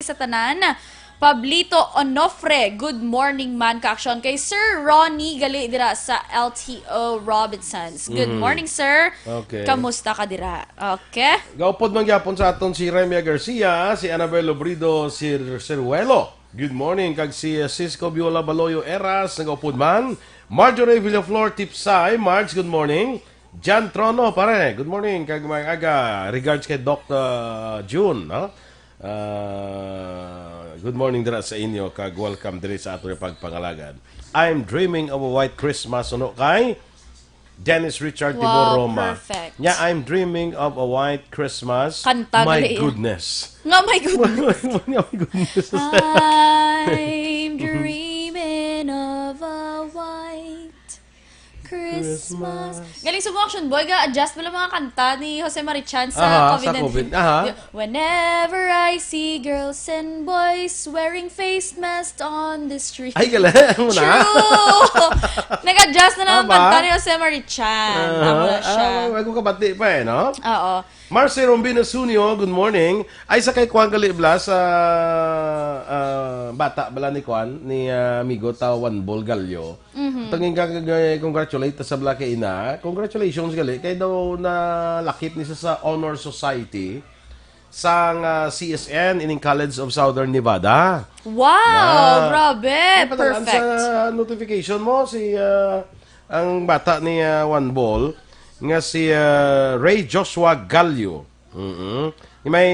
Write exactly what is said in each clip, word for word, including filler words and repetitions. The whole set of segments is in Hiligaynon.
sa tanan. Pablito Onofre, good morning man, ka-aksyon. Kay Sir Ronnie gali dira sa L T O Robinsons. Good Mhm. morning, sir. Okay. Kamusta ka dira? Okay. Gaupod man gyapon sa aton si Remia Garcia, si Annabel Lobrido, si Sir Welo. Good morning. Kag si, uh, Cisco Biola Baloyo Eras, nagaupod man. Marjorie Villaflor Tipsay, Marge, good morning. Jan Trono, pare, good morning. Kag may aga, regards kay Doc, uh, June, no? Ah, good morning dira sa inyo, kag welcome diri sa aton pagpangalagad. I'm dreaming of a white Christmas, uno kay Dennis Richard Timor Wow, Roma. perfect. Yeah, I'm dreaming of a white Christmas. Kanta My gali yan. goodness. Nga, my goodness. Nga, my goodness. I'm dreaming of a white Christmas. Christmas. Galing sa mga action boy, ga-adjust mo lang mga kanta ni Jose Marichan sa Aha, COVID sa nineteen. COVID. Aha. Whenever I see girls and boys wearing face masks on the street. Ay, galing mo na. True! Nag-adjust na lang ang Aba? kanta ni Jose Marichan. Aha. Amo na siya. Ah, may, may kabati pa eh, no? Oo. Marcy Rombino Sunio, good morning. Ay, sa kay Kwan gali bala sa, ah, bata bala ni Kwan, ni, ah, amigo ta Juan Bol Gallo. Mhm. Tanging ka, ka, ka, congratulate ta sa bala kay ina. Congratulations gali. Kay daw nalakip ni sa, sa Honor Society sang, ah, C S N ining College of Southern Nevada. Wow! Na. Grabe! Ay, padalaan Perfect. sa notification mo si, ah, ang bata ni, ah, Juan Bol nga si, ah, Ray Joshua Gallo. Mm-mm. May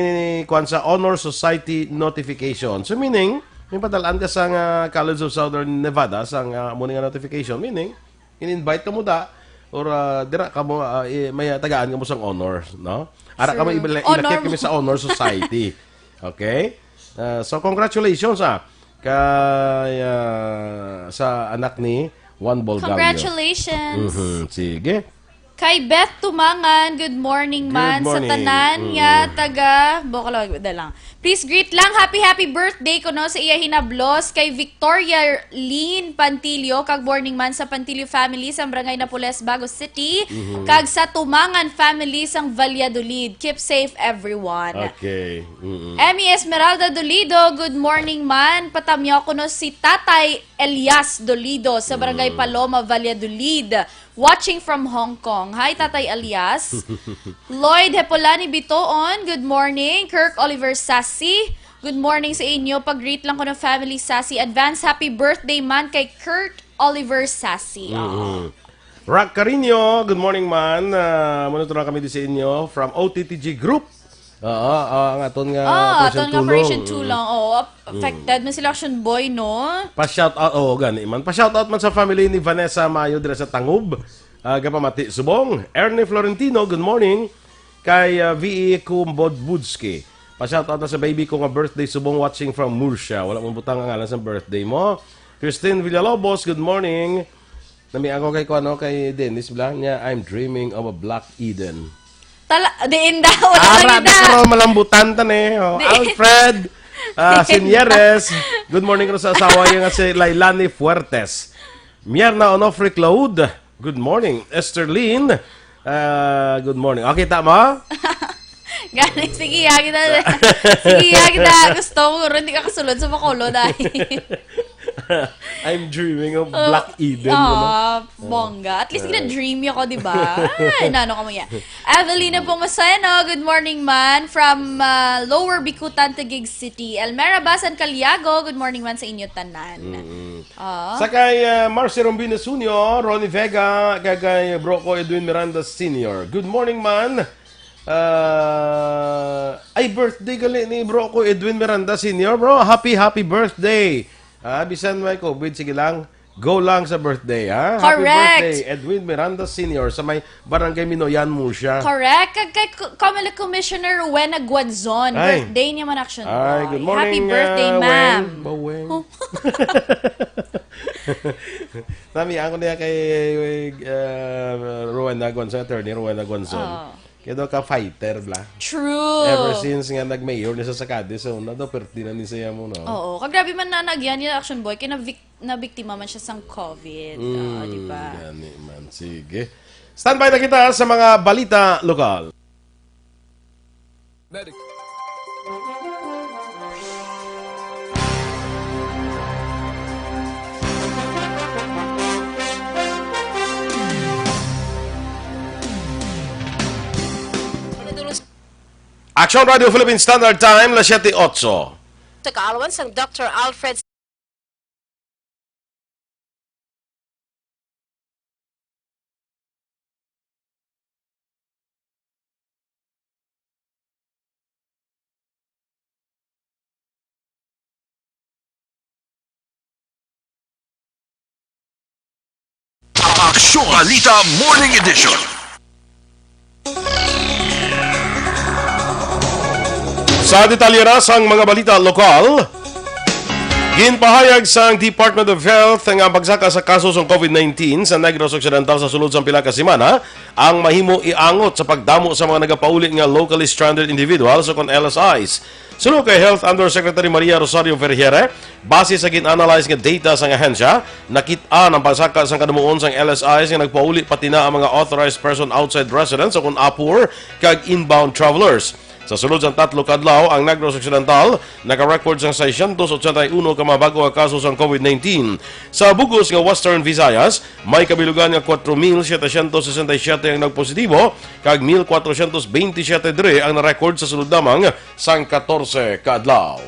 kuwan sa Honor Society notification. So, meaning, may padalaan ka sa nga College of Southern Nevada, sa nga mo nga notification. Meaning, in-invite ka mo da, or, ah, dira ka mo, ah, i-, may tagaan ka mo sang honor, no? Ara ka mo Sir. ibala-, ilakip Honor kami mo. sa Honor Society. Okay? Ah, so, congratulations, ah, kay, ah, sa anak ni Juan Bolgallo. Congratulations. Mhm, sige. Kay Beth Tumangan, good morning Good man sa morning. tanan Mm. nga taga Bocalog, da lang. Please greet lang, happy, happy birthday kuno sa iya hinablos kay Victoria Lynn Pantilio, kag morning man sa Pantilio family sa Barangay Napoles, Bago City, Mhm. kag sa Tumangan family sang Valladolid. Keep safe, everyone. Okay. Mm-mm. Emmy Esmeralda Dolido, good morning man. Patamyaw kuno si Tatay Elias Dolido sa Barangay Mm. Paloma, Valladolid. Watching from Hong Kong. Hi, Tatay Elias. Lloyd Hepolani Bitoon, good morning. Kirk Oliver Sassi, good morning sa inyo. Pag-greet lang ko ng family Sassi. Advance happy birthday man kay Kurt Oliver Sassi. Mm-hmm. Rock Carino, good morning man. Ah, monitor na kami di sa inyo from O T T G Group. Oo, ah, ang aton nga Ah, Operation aton nga Tulong. Operation Tulong. Oo, ap-, Mm. affected man sila, Action Boy, no? Pa-shout out, oo, gani man. Pa-shout out man sa family ni Vanessa Mayo dira sa Tangub. Ah, gapamati subong. Ernie Florentino, good morning. Kay, ah, V E Kumbodbudski. Pa-shout out na sa baby ko nga birthday subong, watching from Murcia. Wala mo butang ang ngalan sa birthday mo. Christine Villalobos, good morning. Nami ako kay kuano, kay Dennis bala niya, "I'm dreaming of a Black Eden." Tala, diin daw, wala Ah, lang grabe yun na. ka ron, malambutan ta ni. Oh, Diin. Alfred, ah, Diin. Sinyeres, good morning ko sa asawa niya nga si Lailani Fuertes. Mierna Onofre Claude, good morning. Esther Lynn, ah, good morning. Okay, tama? Gani, sige, ya, kita. Sige, ya, kita. Gusto mo, rin, di ka kasulod sa Bacolod, ay. I'm dreaming of Oh, Black Eden, you know? ah, bongga. At least, Ah. gina-dream ako, di ba? Ay, nano ka mo yan. Evelina Pomoseno, good morning, man. From, ah, Lower Bicutan, Taguig City. Elmera Basan Caliago, good morning, man, sa inyo tanan. Mm-mm. Ah. Sa kay, ah, Marcy Rombino Junior, Ronnie Vega, kag kay Broco Edwin Miranda Senior. Good morning, man. Ah, ay, birthday gali ni Broco Edwin Miranda Senior, bro. Happy, happy birthday. Ah, bisan may COVID, sige lang. Go lang sa birthday, ha? Happy Correct. birthday, Edwin Miranda Senior, sa may Barangay Minoyan, Murcia. Correct. Kag kay Co-, Comelec Commissioner Rowena Guanzon, Ay. birthday niya man, Action Ay, Boy. good morning, Happy birthday, uh, ma'am. Weng. Baweng. Oh. Nami, ako niya kay, uh, Rowena Guanzon, Attorney Rowena Guanzon. Oh. Kaya daw ka fighter, bla. True. Ever since nga nag-mayor ni sa Sakadi, so na daw, perti na ni siya mo, no? Oo. Kag grabe man na nagyan niya, Action Boy, kay nabik-, nabiktima man siya sang COVID. Mm, Ah, di ba? gani man. Sige. Standby na kita sa mga balita lokal. Medic. Action Radio Philippine Standard Time, las siete ocho. Sa kaalawan sang Doctor Alfred Aksyon Balita Morning Edition. Sa detalye na sang mga balita lokal, ginpahayag sang Department of Health nga ang pagsaka sa kaso sang COVID nineteen sa Negros Occidental sa sulod sang pila ka semana ang mahimo iangot sa pagdamo sa mga nagapauli nga locally stranded individuals o kon L S Is. Suno kay Health Undersecretary Maria Rosario Vergeire, base sa gin-analyze nga data sang ahensya, nakit-an ang pagsaka sang kadumuon sang L S Is nga nagpauli, pati na ang mga authorized person outside residence o kon apor kag inbound travelers. Sa sulod sang tatlo ka adlaw, ang Negros Occidental naka-record sang seiscientos ochenta y uno ka mga bag-o nga kaso sang COVID nineteen. Sa bug-os nga Western Visayas, may kabilugan nga kuwatro mil setecientos sesenta y siete ang nagpositibo, kag mil kuwatrocientos bentisiete diri ang na-record sa sulod lamang sang katorse ka adlaw.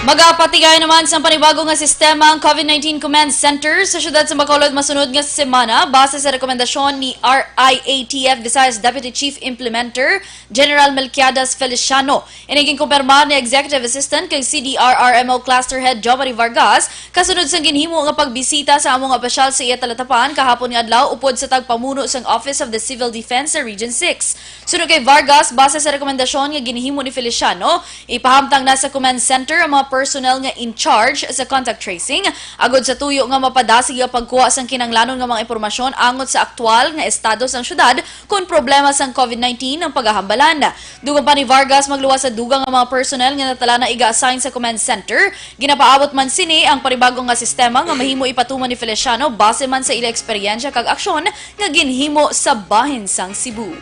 Magapatigay naman sang panibago nga sistema ang COVID nineteen Command Center sa siyudad sa Bacolod masunod nga semana, base sa rekomendasyon ni R I A T F Visayas Deputy Chief Implementer General Melquiades Feliciano. Ini ginkumpirmar ni Executive Assistant kag C D R R M O Cluster Head Jo Marie Vargas kasunod sang ginhimo nga pagbisita sa amo nga opisyal sa iya talatapan kahapon nga adlaw upod sa tagpamuno sang Office of the Civil Defense sa Region six. Suno kay Vargas, base sa rekomendasyon nga ginhimo ni Feliciano, ipahamtang na sa command center ang mga personnel nga in charge sa contact tracing, agod sa tuyo nga mapadasig ang pagkuha sang kinahanglanon nga mga impormasyon angot sa aktual nga estado sang syudad kon problema sang COVID nineteen ang pagahambalan. Dugang pa ni Vargas, magluwas sa dugang nga mga personnel nga natala na iga-assign sa command center. Ginapaabot man sini ang panibago nga sistema nga mahimo ipatuman ni Feliciano base man sa ila eksperyensya kag aksyon nga ginhimo sa bahin sang Cebu.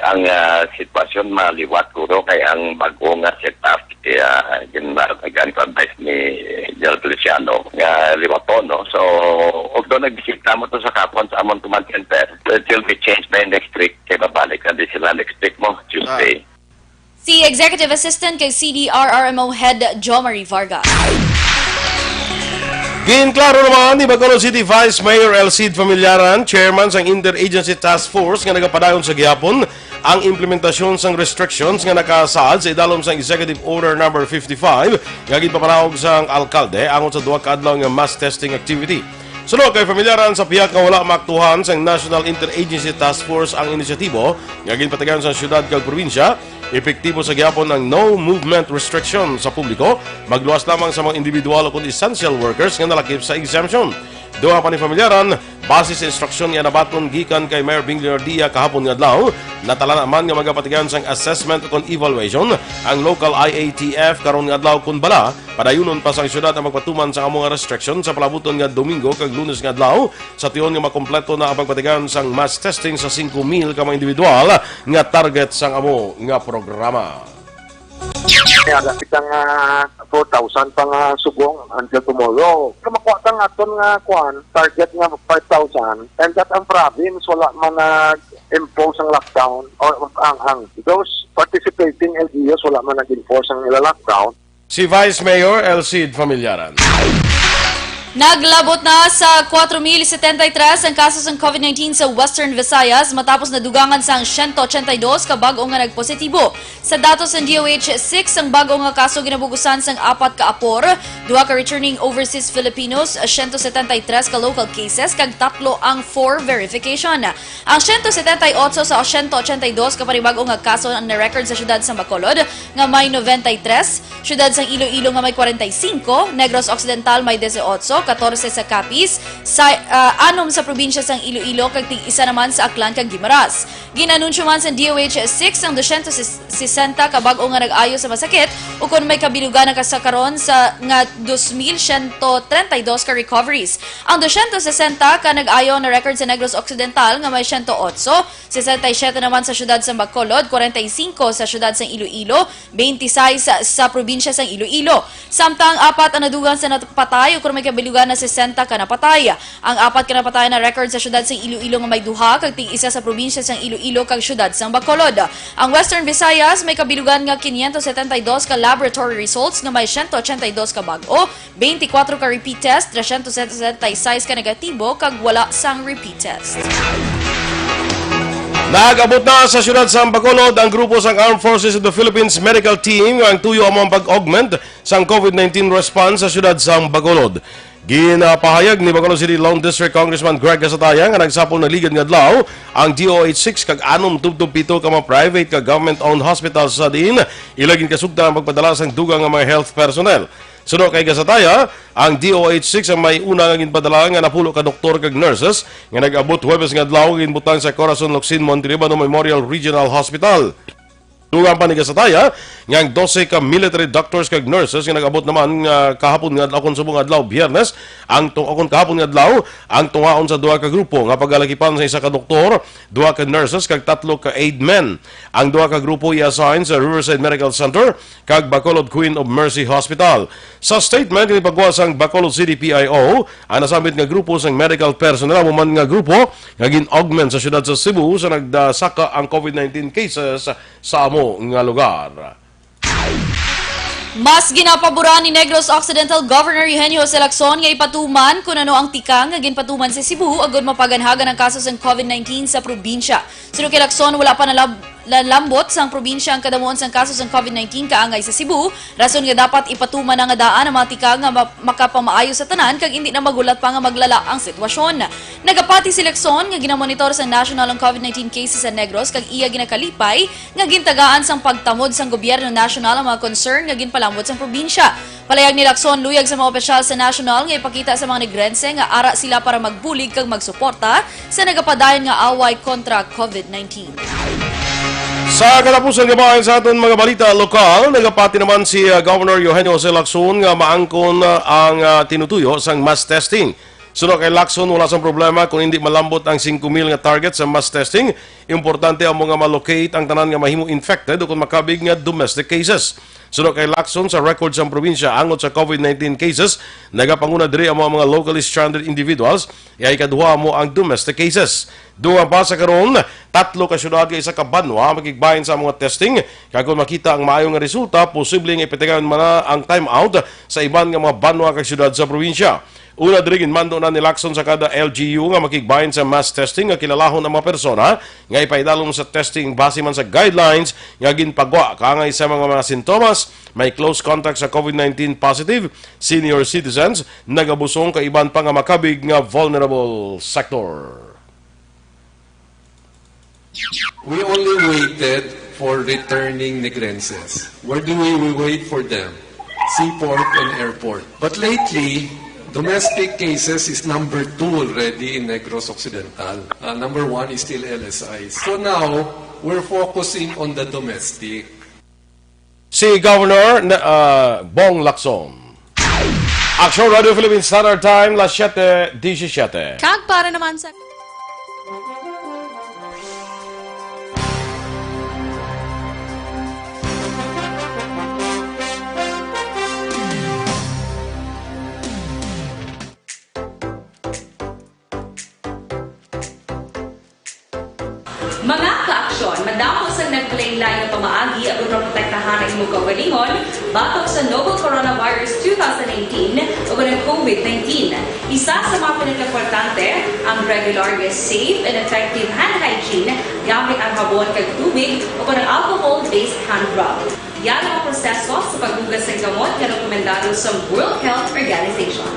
Ang, ah, sitwasyon maliwat kuno kay ang bag-o nga setup, ah, gin-, gin-advise ni General Feliciano nga liwaton, no? So, although nagbisita mo to sa kapon sa amon command center, it will be changed by next week. Kay babalik na din sila next week mo, Tuesday. Ah. Si Executive Assistant kay C D R R M O Head Jo Marie Vargas. Ginklaro naman ni Bacolod City Vice Mayor Elcid Familiaran, Chairman sang Interagency Task Force nga nagapadayon sa gihapon ang implementasyon sang restrictions nga nakasaad sa idalom sang Executive Order Number fifty-five nga ginpamanaog sang alkalde angot sa duha ka adlaw nga mass testing activity. Suno kay Familiaran, sa pihak nga wala maaktuhan sang National Interagency Task Force ang inisyatibo nga ginpatigayon sa siyudad kag probinsya, epektibo sa gihapon ang no movement restriction sa publiko, magluwas lamang sa mga individual o kon essential workers nga nalakip sa exemption. Dugang pa ni Familiaran, base sa instruksyon nga nabaton gikan kay Mayor Bing Leonardia kahapon nga adlaw, natala na man nga magapatigayon sang assessment o kon evaluation ang local I A T F karon nga adlaw kon bala, padayunon pa sang syudad ang pagpatuman sang amo nga restriction sa palabuton nga Domingo kag Lunes nga adlaw, sa tion nga makompleto na ang pagpatigayon sang mass testing sa singko mil ka mga individual nga target sang amo nga programa. Kaya kita nga four thousand pa nga subong until tomorrow. Pero makuha ta nga aton nga, kuan, target nga five thousand, and that ang province wala man nag-impose ang lockdown, or ang, ang those participating L G Us wala man nag-enforce ang ila lockdown. Si Vice Mayor Elcid Familiaran. Naglabot na sa kwatro mil setenta y tres ang kaso sang COVID nineteen sa Western Visayas matapos nadugangan sang siyento ochenta y dos ka bag-o nga nagpositibo. Sa datos sang D O H six, ang bag-o nga kaso ginabugusan sang apat ka apor, duha ka returning overseas Filipinos, siyento setenta y tres ka local cases, kag tatlo ang for verification. Ang siyento setenta y otso sa siyento ochenta y dos ka panibag-o nga kaso ang na-record sa siyudad sa Bacolod, nga may noventa y tres, siyudad sang Iloilo nga may kwarenta y singko, Negros Occidental may dieciocho, katorse sa Capiz, sa, ah, anom sa probinsya sang Iloilo, kag tig-isa naman sa Aklan kag Guimaras. Gin-anunsyo man sang D O H six ang dosyentos sesenta ka bag-o nga nag-ayo sa masakit, ukon may kabilugan na kasakaron sa nga dos mil siyento treinta y dos ka recoveries. Ang dosyentos sesenta ka nag-ayo na record sa Negros Occidental nga may siyento otso, sesenta y siete naman sa siyudad sa Bacolod, kwarenta y singko sa siyudad sa Iloilo, bente y seis sa probinsya sang Iloilo. Samtang apat ang nadugang sa napatay ukon may kabilugan na sesenta ka napatay. Ang apat ka napatay na record sa siyudad sa Iloilo nga may duha kag tig-isa sa probinsya sang Iloilo kag siyudad sang Bacolod. Ang Western Visayas may kabilugan nga quinientos setenta y dos ka laboratory results nga may siyento ochenta y dos ka bag-o, twenty-four ka repeat test, tresyentos setenta y seis ka negatibo kag wala sang repeat test. Nag-abot na sa siyudad sang Bacolod ang grupo sang Armed Forces of the Philippines Medical Team nga ang tuyo amo ang pag-augment sang COVID nineteen response sa siyudad sang Bacolod. Ginapahayag ni Bacolod City Lone District Congressman Greg Gasataya nga nagsapol na ligad nga adlaw ang D O H six kag anom tubtob pito ka mga private kag government-owned hospitals sa diin ila ginkasugtan ang pagpadala sang dugang nga mga health personnel. Suno kay Gasataya, ang D O H six ang may una nga ginpadala nga napulo ka doktor kag nurses nga nag-abot Huwebes nga adlaw nga ginbutang sa Corazon Locsin Montelibano Memorial Regional Hospital. Dugang pa ni Gasataya nga ang dose ka military doctors kag nurses nga nag-abot naman nga kahapon nga adlaw kon subong adlaw Biyernes ang tu-, kon kahapon nga adlaw ang tungaon sa duha ka grupo nga pagalakipan sa isa ka doktor, duha ka nurses kag tatlo ka aid men. Ang duha ka grupo i-assign sa Riverside Medical Center kag Bacolod Queen of Mercy Hospital. Sa statement nga ginpagawa sang Bacolod City P I O, ang nasambit nga grupo sang medical personnel amo man nga grupo nga gin-augment sa siyudad sa Cebu sa nagdasaka ang COVID nineteen cases sa amo nga lugar. Mas ginapaboran ni Negros Occidental Governor Eugenio Jose Lacson nga ipatuman kon ano ang tikang nga ginpatuman sa Cebu agud mapaganhagan ang kaso sang COVID nineteen sa probinsya. Suno kay Lacson, wala pa nalab-, nalambot sang probinsya ang kadamuon sang kaso sang COVID nineteen kaangay sa Cebu, rason nga dapat ipatuman na nga daan ang mga tikang nga ma-, makapamaayo sa tanan kag indi na magulat pa nga maglala ang sitwasyon. Nagapati si Lacson nga ginamonitor sa national ang COVID nineteen cases sa Negros kag iya ginakalipay nga gintagaan sang pagtamod sang gobyerno nasyonal ang mga concern nga ginpalambot sang probinsya. Palayag ni Lacson, luyag sa mga opisyal sa nasyonal nga ipakita sa mga Negrense nga ara sila para magbulig kag magsuporta sa nagapadayon nga away kontra COVID nineteen. Sa katapusan nga bahin sa aton mga balita lokal, nagapati naman si, ah, Governor Eugenio Jose Lacson nga maangkon, ah, ang, ah, tinutuyo sang mass testing. Suno kay Lacson, wala sang problema kung hindi malambot ang singko mil nga target sa mass testing. Importante amo nga ma-locate ang tanan nga mahimo infected ukon makabig nga domestic cases. Suno kay Lacson, sa record sang probinsya angot sa COVID nineteen cases, nagapanguna diri ang mga, mga locally stranded individuals, kay ikaduha mo ang domestic cases. Dugang pa sa karon, tatlo ka syudad kag isa ka banwa makigbahin sa mga testing, kag kon makita ang maayo nga resulta, posible nga ipatigayon man na ang time out sa iban nga mga banwa kag syudad sa probinsya. Una diri, ginmando na ni Lacson sa kada L G U nga makigbahin sa mass testing nga kilalahon ang mga persona nga ipaidalom sa testing base man sa guidelines nga ginpagwa kaangay sa mga, mga sintomas, may close contact sa COVID nineteen positive, senior citizens, nagabusong kag iban pa nga makabig nga vulnerable sector. We only waited for returning Negrenses. Where do we, we wait for them? Seaport and airport. But lately, domestic cases is number two already in Negros Occidental. Uh, number one is still L S I. So now, we're focusing on the domestic. Si Governor na, ah, Bong Lacson. Aksyon Radio Philippines Standard Time, las siete diecisiete. Kag para naman sa Mga ka-aksyon, madamo sang nagpalain-lain nga pamaagi aron maprotektahan ang imo kaugalingon batok sa novel coronavirus two thousand nineteen o ang COVID nineteen. Isa sa mga pinakaimportante ang regular nga safe and effective hand hygiene gamit ang habon kag tubig o ang alcohol-based hand rub. Yan ang mga proseso sa paghugas ng gamot nga rekomendado sa World Health Organization.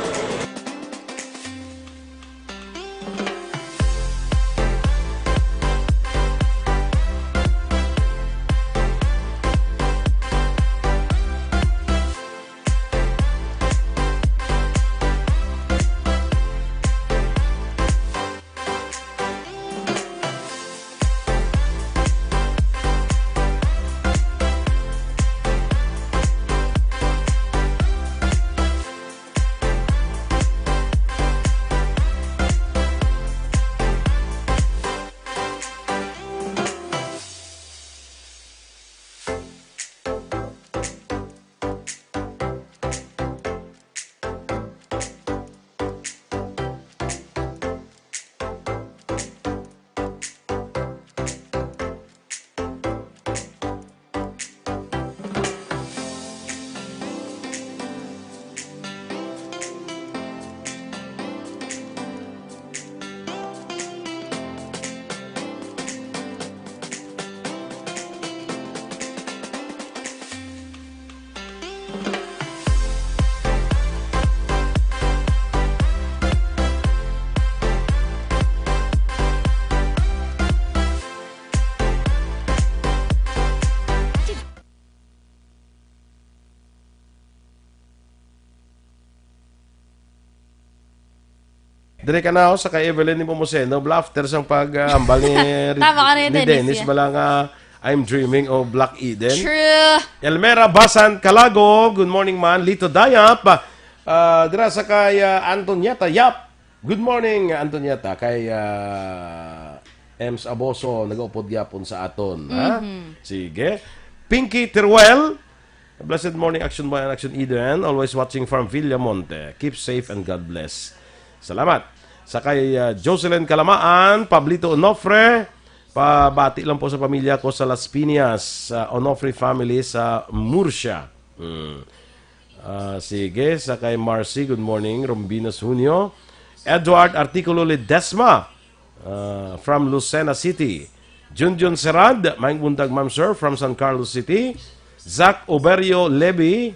Dire ka na, oh, sa kay Evelyn ni Momoseno, bla, after sang pag, ah, hambal ni, Tama ka na yun, ni Dennis, Dennis, yeah. Bala nga, "I'm dreaming of Black Eden." True. Elmera Basan Calago, good morning, man. Lito Dayap, ah, dira sa kay, ah, Antonieta Yap. Good morning, Antonieta. Kay, ah, Ems Aboso, nag-upod gyapon sa aton, ha? Mhm. Sige. Pinky Teruel, "Blessed morning, Action Boy and Action Eden. Always watching from Villamonte. Keep safe and God bless." Salamat. Sa kay, ah, Jocelyn Kalamaan, Pablito Onofre, "Pabati lang po sa pamilya ko sa Las Piñas, sa Onofre family sa Murcia." Hmm. Ah, sige, sa kay Marcy, good morning. Rombinas Junio. Edward Articulo Ledesma, ah, from Lucena City. Junjun Serad, "Maayong buntag, ma'am, sir," from San Carlos City. Zach Oberio Levy,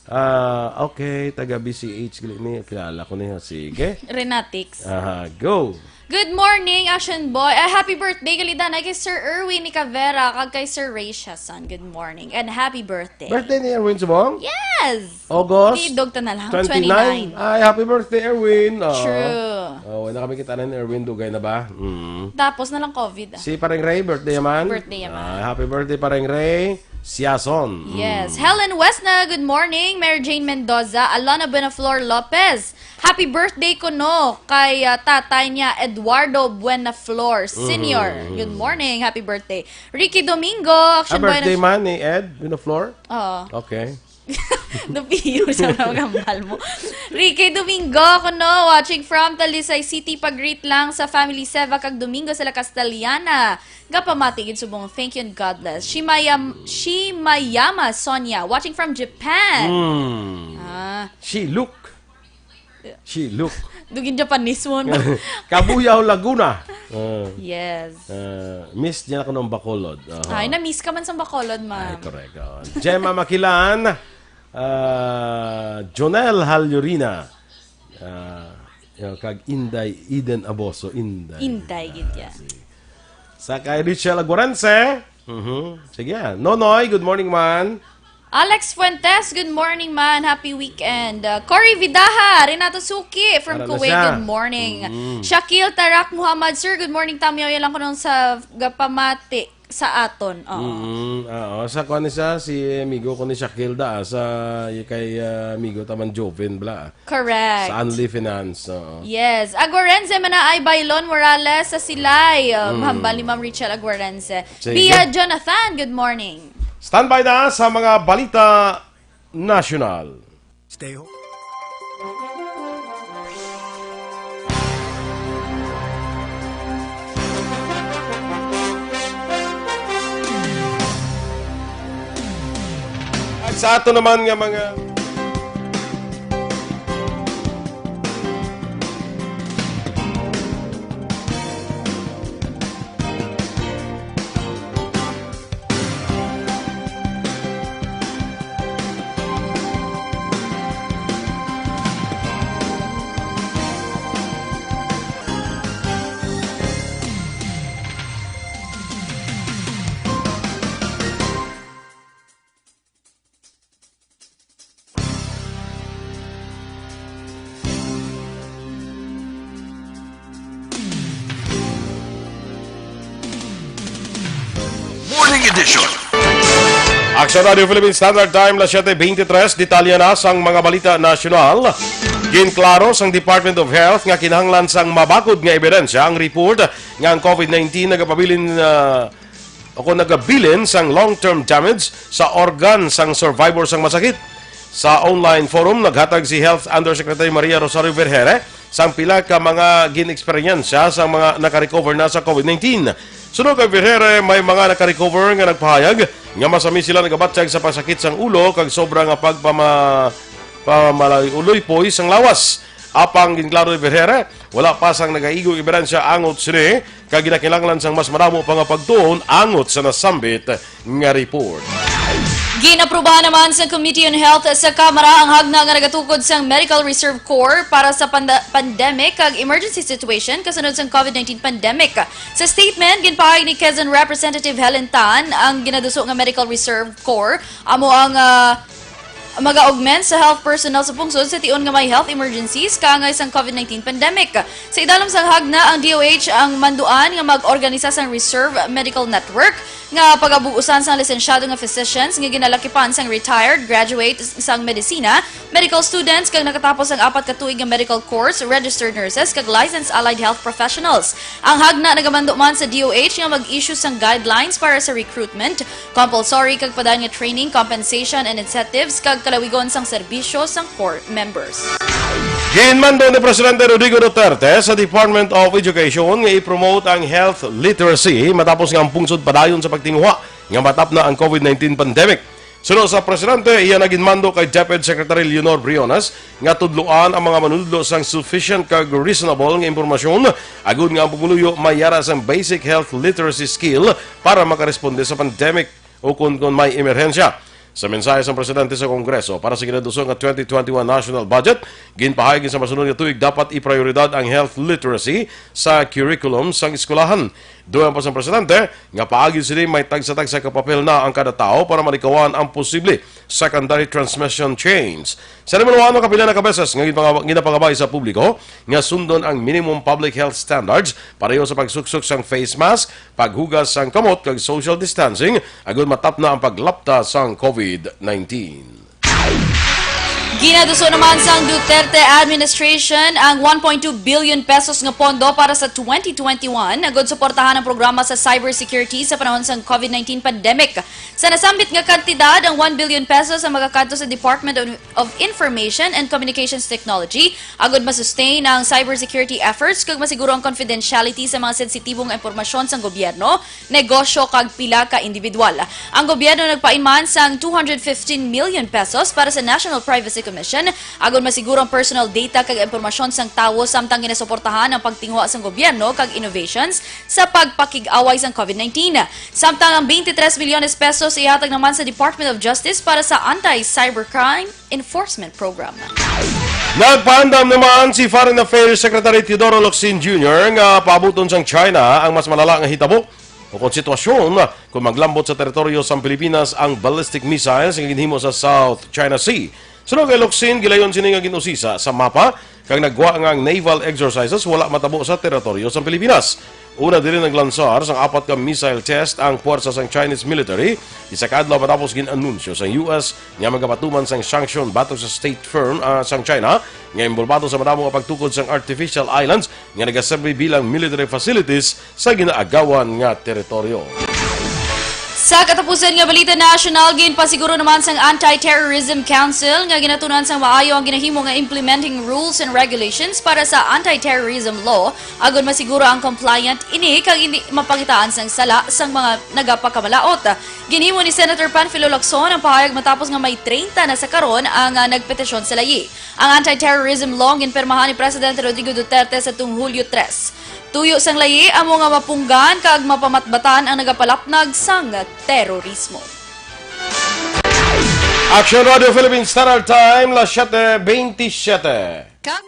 ah, okay, taga B C H, gali ni, kilala ko niya. Sige. Renatix. Aha, go. Good morning, Action Boy. Ay, happy birthday, Kalidan. Ay, kay Sir Erwin Nicavera, kag kay Sir Ray Siason. Good morning and happy birthday. Birthday ni Erwin Subong? Yes! August Idog ta na lang, twenty-nine. twenty-nine. Ay, happy birthday, Erwin. Oo. True. Oh, wala kami kita na ni Erwin. Dugay na ba? Mm. Tapos na lang COVID, ah. Si Pareng Ray, birthday naman? Birthday naman. Ah, happy birthday, Pareng Ray Siason. Yes. Mm. Helen Wesna, good morning. Mary Jane Mendoza, Alana Buenaflor Lopez. Happy birthday kuno kay, ah, tatay niya, Eduardo Buenaflor Senior. Mhm. Good morning. Happy birthday. Ricky Domingo, Ah, Action Boy birthday na man ni Ed Buenaflor? Oo. Okay. Napiyo sa mga hambal mo. Ricky Domingo, kuno, watching from Talisay City. Pag-greet lang sa family Seva kag Domingo sila Castellana. Gapamati gid subong. Thank you and God bless. Shimayam-, Shimayama Sonia, watching from Japan. Hmm. Ah. She look. She look. Dugin Japanese mo, no? Cabuyao, Laguna. Ah. Yes. Ah, miss niya ako ng Bacolod. Aha. Ay, na-miss ka man sa Bacolod, ma'am. Ay, correct. Oh. Gemma Makilan, ah, Jonel Halyurina, ah, yo, kag Inday Eden Aboso, Inday. Inday, gid ya. Ah, sige. Sa kay Richel Aguarense. Mhm. Sige, ah. Nonoy, good morning, man. Alex Fuentes, good morning, man. Happy weekend. Uh, Cory Vidaha, Renato Suki from Ara na Kuwait, siya. Good morning. Mm. Shakil Tarak Muhammad, sir, good morning. Tamiyaw lang ko nung sa gapamati sa aton. Oo. Mm, oo. Sa kuan ni siya, si amigo ko ni Shakil da, ah, sa kay, ah, amigo taman Joven bla. Correct. Sa Unli Finance, oo. Yes. Aguarense, Manaay, Bailon, Morales, sa Silay. Um, Mm. Hambal ni Ma'am Richel Aguarense. Sige. Pia Jonathan, good morning. Standby na sa mga balita nasyonal. Stay home. At sa ato naman nga mga Morning Edition. Action Radio Philippine Standard Time, las siete veintitrés. Detalye na sang mga balita nasyonal. Ginklaro sang Department of Health nga kinahanglan sang mabakod nga ebidensya ang report nga ang COVID nineteen nagapabilin, ah, o kung nagabilin sang long-term damage sa organ sang survivor sang masakit. Sa online forum, naghatag si Health Undersecretary Maria Rosario Vergeire sang pila ka mga gin-eksperyensya sang mga naka-recover na sa COVID nineteen. Suno kay Vergeire, may mga naka-recover nga nagpahayag nga masami sila nagabatyag sa pagsakit sang ulo kag sobra nga pagpama-, pamalayuloypoy sang lawas. Apang ginklaro ni Vergeire, wala pa sang nagaigo ebidensya angot sini, kag ginakinahanglan sang mas madamo pa nga pagtuon angot sa nasambit nga report. Ginaprubahan naman sa Committee on Health sa Kamara ang hagna nga nagatukod sang Medical Reserve Corps para sa panda-, pandemic kag emergency situation kasunod sang COVID nineteen pandemic. Sa statement, ginpahayag ni Quezon Representative Helen Tan, ang ginaduso nga Medical Reserve Corps amo ang, ah, mag-augment sa health personnel sa pungsod sa tion nga may health emergencies kaangay sang COVID nineteen pandemic. Sa idalom sang hagna, ang D O H ang manduan nga mag-organisa sang reserve medical network nga pagabug-usan sang lisensyado nga physicians nga ginalakipan sang retired graduate sang medisina, medical students kag nakatapos ang apat ka tuig nga medical course, registered nurses kag licensed allied health professionals. Ang hagna nagamanduan sa D O H nga mag-issue sang guidelines para sa recruitment, compulsory kag padayon nga training, compensation and incentives kag kalawigon sang serbisyo sang core members. Ginmando ni Presidente Rodrigo Duterte sa Department of Education nga i-promote ang health literacy matapos nga ang pungsod padayon sa pagtinguha nga matapna ang COVID nineteen pandemic. Suno sa presidente, iya na ginmando kay DepEd Secretary Leonor Briones nga tudloan ang mga manunodlo sang sufficient kag reasonable nga impormasyon agud nga ang pumuluyo may yara sang basic health literacy skill para makaresponde sa pandemic o kon, kon may emerhensya. Sa mensahe sang presidente sa Kongreso para sa ginaduso nga twenty twenty-one national budget, ginpahayag sa masunod nga tuig dapat iprioridad ang health literacy sa curriculum sang eskwelahan. Dugang pa sang presidente nga paagi sini may tagsa-tagsa ka papel na ang kada tawo para malikawan ang posible secondary transmission chains. Sa naman, kapila na ka beses nga ginpanga-, ginapangabay sa publiko nga sundon ang minimum public health standards pareho sa pagsuksok sang face mask, paghugas sang kamot kag social distancing agud matapna ang paglapta sang COVID nineteen. Ginaduso naman sang Duterte administration ang one point two billion pesos nga pondo para sa twenty twenty-one agud suportahan ang programa sa cybersecurity sa panahon sang COVID nineteen pandemic. Sa nasambit nga kantidad, ang one billion pesos ang magakadto sa Department of, of Information and Communications Technology agud ma-sustain ang cybersecurity efforts kag masiguro ang confidentiality sa mga sensitibo nga impormasyon sang gobyerno, negosyo kag pila ka individual. Ang gobyerno nagpainman sang two hundred fifteen million pesos para sa National Privacy Commission agud masiguro ang personal data kag impormasyon sang tawo samtang ginasuportahan ang pagtinguha sang gobyerno kag innovations sa pagpakig-away sang COVID nineteen. Samtang ang twenty-three milyones pesos ihatag naman sa Department of Justice para sa Anti-Cybercrime Enforcement Program. Nagpaandam naman si Foreign Affairs Secretary Teodoro Locsin Junior nga paabuton sang China ang mas malala nga hitabo o kon sitwasyon kung maglambot sa teritoryo sang Pilipinas ang ballistic missiles nga ginhimo sa South China Sea. Suno kay Locsin, gilayon sini nga gin-usisa sa mapa kag nagwa nga ang naval exercises wala matabo sa teritoryo sang Pilipinas. Una diri naglansar sang apat ka missile test ang puwersa sang Chinese military, isa ka adlaw matapos gin-anunsyo sang U S nga magapatuman sang sanction batok sa state firm, ah, sang China nga inbolbado sa madamo nga pagtukod sang artificial islands nga nagaserbi bilang military facilities sa ginaagawan nga teritoryo. Sa katapusan nga balita nasyonal, ginpasiguro naman sang Anti-Terrorism Council nga ginatunan sang maayo ang ginahimo nga implementing rules and regulations para sa anti-terrorism law, agud masiguro ang compliant ini kag hindi mapangitaan sang sala sang mga nagapakamalaot. Ginhimo ni Senator Panfilo Lacson ang pahayag matapos nga may treinta na sa karon ang, ah, nagpetisyon sa layi. Ang anti-terrorism law ginpirmahan ni Presidente Rodrigo Duterte sa tung Hulyo tres. Tuyo sang layi amo nga mapunggan kag mapamatbatan ang nagapalapnag sang terorismo. Action Radio Philippines Standard Time, las siete veintisiete. Kag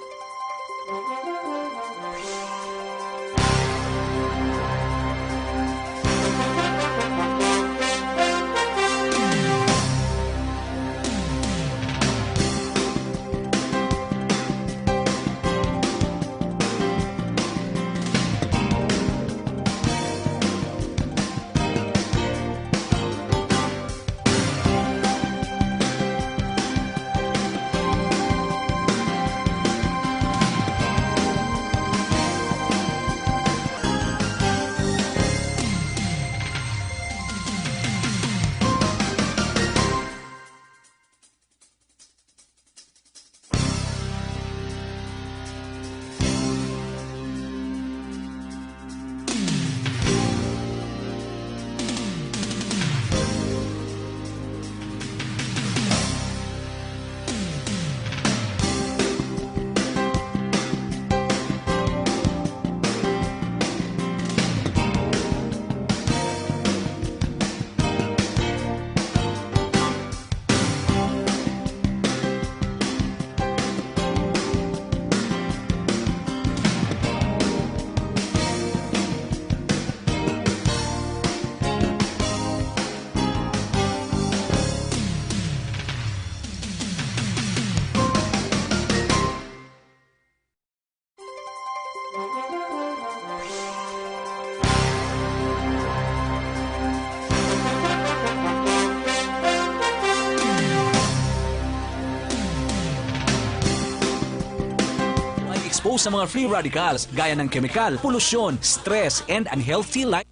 Post sa mga free radicals gaya ng kemikal, polusyon, stress, and unhealthy life.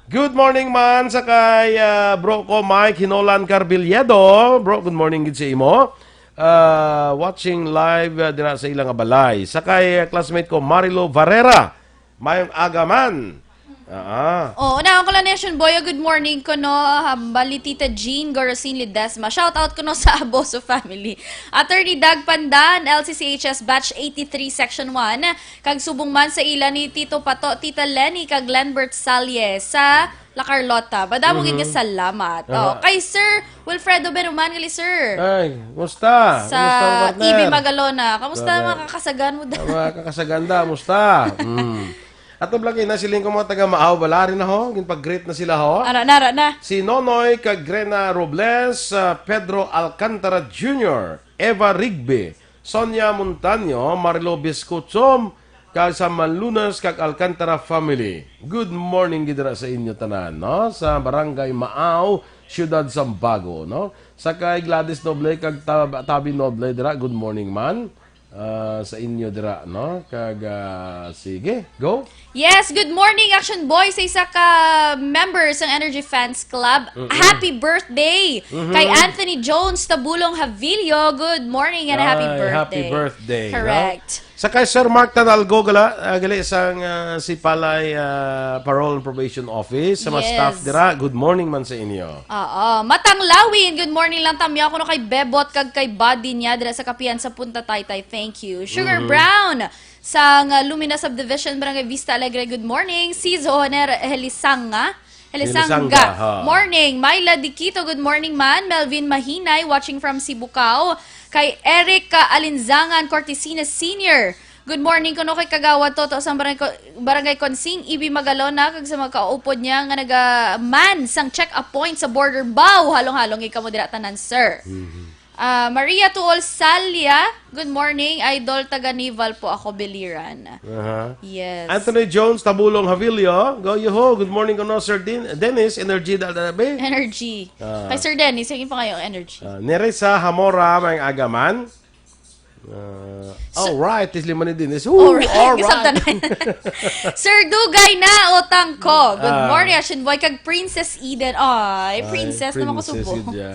Good morning man sa kay, ah, bro ko Mike Hinolan Carbiliedo. Bro, good morning gid sa imo. Ah, watching live, ah, dira sa ilang balay. Sa kay, ah, classmate ko Marilo Varera. Mayong aga man. Ah. Oh, una ko lang Nation Boy, good morning ko no. Hambal ni Tita Jean Gorosin Ledesma. Shout out ko no sa Aboso family. Attorney Doug Pandan, L C C H S Batch eighty-three Section one. Kag subong man sa ila ni Tito Pato, Tita Lenny, kag Lenbert Salye sa La Carlota. Madamo gid nga salamat. Oh, Aha. kay Sir Wilfredo Benuman gali, sir. Ay, musta? Sa Musta, partner? E B Magalona. Kamusta Correct. Mga kakasaghan mo? Ang mga kakasaganda, musta? Mm. Ato lang ina siling ko mga taga Maaw Balarin na ho, ginpag-greet na sila ho. Ara na, ara na. Si Nonoy Cagrena Robles, ah, Pedro Alcantara Junior, Eva Rigby, Sonia Montaño, Marilo Biscuchom, kag sa Manlunas kag Alcantara family. Good morning gid dira sa inyo tanan, no? Sa Barangay Maaw, Siyudad Sambago, no? Sa kay Gladys Noble kag Tab- Tabi Noble dira, good morning man. Ah, sa inyo dira, no? Kag ah, sige, go. Yes, good morning, Action Boy, sa isa ka member sang Energy Fans Club. Happy birthday kay Anthony Jones Tabulong Havilio. Good morning and happy Ay, birthday. happy birthday, no? Correct. Sa kay Sir Mark Tanalgo gala, ah, gali sang ah, si Palay ah, Parole and Probation Office sa mga Yes. staff dira. Good morning man sa inyo. Oo. Matanglawin, good morning lang tamya kuno kay Bebot kag kay Buddy niya dira sa Kapihan sa Punta Taytay. Thank you. Sugar Brown sang uh, Lumina Subdivision, Barangay Vista Alegre, good morning. Sizo Honer Helisanga. Helisanga. Helisanga, ha. Morning. Myla Dikito, good morning man. Melvin Mahinay, watching from Sibucao. Kay Eric uh, Alinzangan Cortesina Senior. Good morning kuno kay Kagawad Toto sa Barangay, Ko- Barangay Consing, Ibi Magalona, kag sa mga kaupod niya nga nagaman sang check-up point sa border. Baw, halong-halong ikaw mo dira tanan, sir. Ah, Maria Tuol Salya, good morning. Idol taga Naval po ako, Biliran. Aha. Yes. Anthony Jones, Tabulong Havilio. Go, yo ho. Good morning kuno, Sir Din Dennis. Energy da da be. Energy. Ah. Kay Sir Dennis, yung pa kayo energy. Ah, Nerissa Hamora, may agaman. Ah, all right, is lima ni Dennis. Ooh, Alright. All Isang right. tanan. Sir Dugay na utang ko. Good Ah. morning, Ashen Boy. Kag Princess Eden. Ay, Ay, princess naman ko princess subo. Yun siya.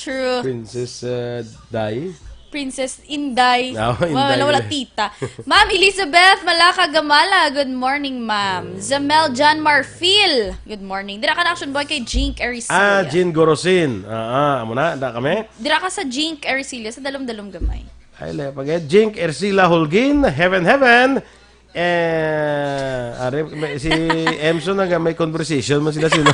True. Princess uh, Dai. Princess Inday. Ah, Wala, Inday. wala tita. Ma'am Elizabeth Malaka Gamala, good morning, ma'am. Zamel John Marfil, good morning. Dira ka na Action Boy kay Jink Ericilla. Ah, Jean Gorosin. Ah, ah, amo na, da kami. Dira ka sa Jink Ericilla, sa Dalom-Dalom Gamay. Ay, le, pag Jink Ercilla Holguin, heaven, heaven. Eh, are, may, si Emson nga may conversation man sila sila.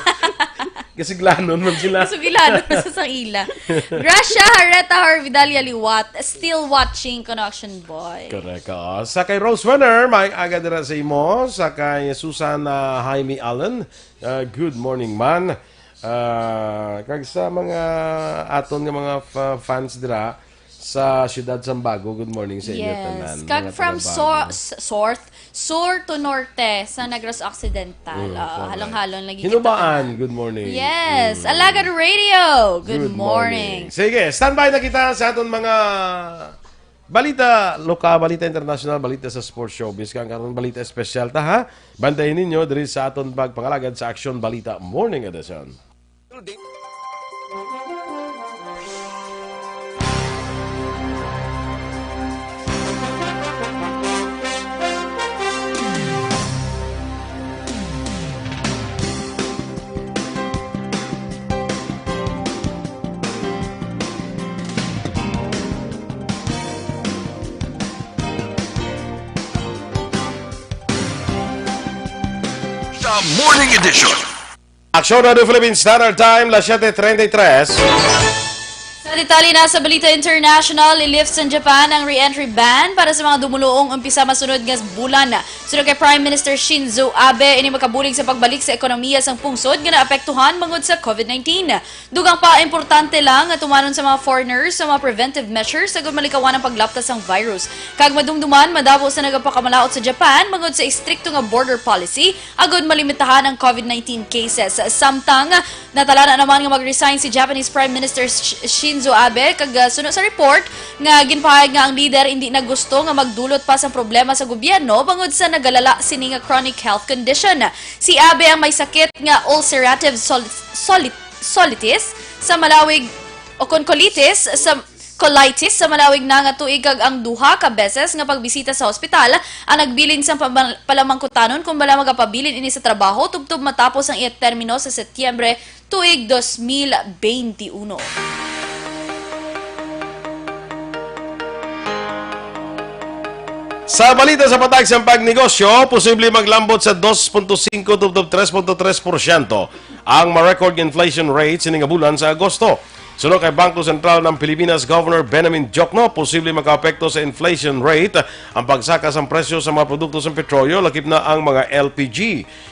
Kasiglanon man sila. Sugilan sa sang ila. Gracia Hareta Harvidalia Liwat, still watching Connection Boy. Correct. Oo. Sa kay Rose Wenner, may aga dira sa imo. Sa kay Susan ah, Jaime Allen, ah, good morning man. Ah, kag sa mga aton nga mga fa- fans dira sa Siyudad Sambago, good morning sa inyo tanan. Yes. Kag Mga from taga so, Bago. s- South, Sur to Norte, sa Negros Occidental. Mm, Ah, correct. halong-halong lagi Hinubaan, kita. Good morning. Yes. Mm. Alagad Radio, good, Good morning. morning. Sige, standby na kita sa aton mga balita lokal, balita international, balita sa sports showbiz. Kang karon balita espesyal ta ha. Bantayan ninyo diri sa aton pagpangalagad sa Aksyon Balita Morning Edition. The Morning Edition. Aksyon Radio Philippines Standard Time, las siete treinta y tres. Sa detalye na sa balita international, i-lift sa Japan ang re-entry ban para sa mga dumuluong umpisa masunod nga bulan. Suno kay Prime Minister Shinzo Abe, ini makabulig sa pagbalik sa ekonomiya sang pungsod nga naapektuhan bangod sa COVID nineteen. Dugang pa, importante lang nga tumanon sa mga foreigners sa mga preventive measures agud malikawan ang paglapta sang virus. Kag madumduman, madamo sa nagapakamalaut sa Japan bangod sa istrikto nga border policy agud malimitahan ang COVID nineteen cases. Samtang, natala na naman nga mag-resign si Japanese Prime Minister Sh- Shinzo Abe, kag, ah, suno sa report, nga ginpahayag nga ang lider indi na gusto nga magdulot pa sang problema sa gobyerno bangod sa nagalala sini nga chronic health condition. Si Abe ang may sakit nga ulcerative sol- solit- colitis sa malawig o kon colitis sa colitis sa malawig na nga tuig, kag ang duha ka beses nga pagbisita sa hospital ang nagbilin sang pama- palamangkutanon kung bala magapabilin ini sa trabaho tubtob matapos ang iya termino sa Setyembre tuig dos mil benti uno. Sa balita sa patag sang pagnegosyo, posible maglambot sa dos punto singko tubtob tres punto tres porsyento ang ma-record inflation rate sini nga bulan sa Agosto. Suno kay Bangko Sentral ng Pilipinas Governor Benjamin Diokno, posible makaapekto sa inflation rate ang pagsaka sang presyo sa mga produkto sa petrolyo, lakip na ang mga L P G.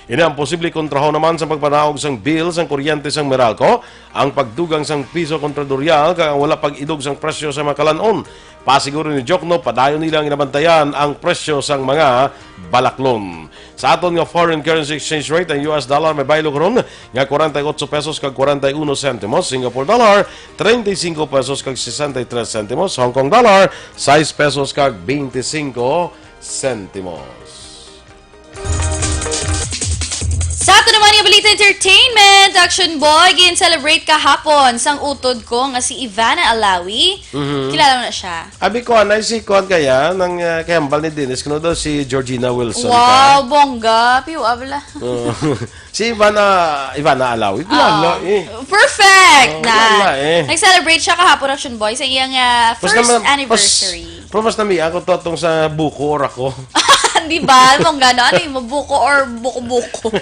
Ini ang posible kontrahon naman sa pagpanaog sang bill sang kuryente sang Meralco, ang pagdugang sang piso kontra dolyar, kag ang wala pag-idog sang presyo sa mga kalan-on. Pasiguro ni Diokno, padayon nila ang ginabantayan ang presyo sang mga balaklon. Sa aton nga foreign currency exchange rate, ang U S dollar may baylo karon nga kwarenta y ocho pesos kag kwarenta y uno sentimos, Singapore dollar, treinta y cinco pesos kag sesenta y tres sentimos, Hong Kong dollar, sais pesos kag beinti singko sentimos. Sa ato naman nga balita entertainment, Action Boy, gin-celebrate kahapon sang utod ko nga si Ivana Alawi. Mhm. Kilala mo na siya? Abi ko, anay si kuan kaya, nang, ah, kay hambal ni Dennis, kuno daw si Georgina Wilson ka? Wow, bongga. Piwa, bala. Oo. Si Ivana, Ivana Alawi. Kilala, Oo. eh. Perfect Oo, na. kilala, eh. Nag-celebrate siya kahapon, Action Boy, sa iyang, ah, Mas first naman, mas, anniversary. Pero mas nami ako to atong sa buko or ako. Di ba? Mong gano? Ano yung buko or buko-buko?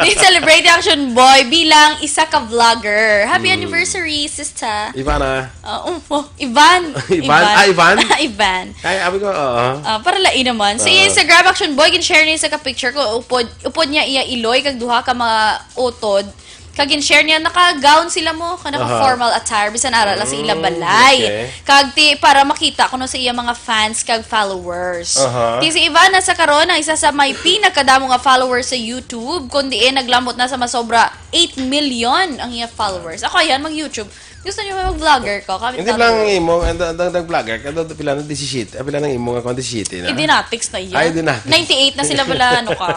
Ni-celebrate yung Action Boy bilang isa ka vlogger. Happy Mm. anniversary, sister. Ivana. Ah, um, oh, Ivan. Ivan? Ah, Ivan? Ivan. Ay, abi ko, oo. Ah, para lain naman. Sa Oo. Instagram, Action Boy, gin-share niya sa ka-picture ko. Upod, upod niya iya iloy kag duha ka mga utod. Kag gin-share niya, naka-gown sila mo, ka Aha. naka-formal attire, bisan ara lang sa ilang Mm, balay. okay. Kag ti, para makita kuno sa iya mga fans kag followers. Aha. Ti si Ivana sa karon ang isa sa may pinakadamo nga followers sa YouTube, kun diin naglambot na sa masobra eight million ang iya followers. Ako, ayan, mag-YouTube. Gusto niyo mag-vlogger ko? Comment Hindi down lang below. imo, ang, ang, ang, ang vlogger, kada pila na, disisiyete. Ah, pila nang imo nga kung disisiyete na? Idinatics na iya. Ay, idinatics. Ninety-eight na sila pala, ano ka?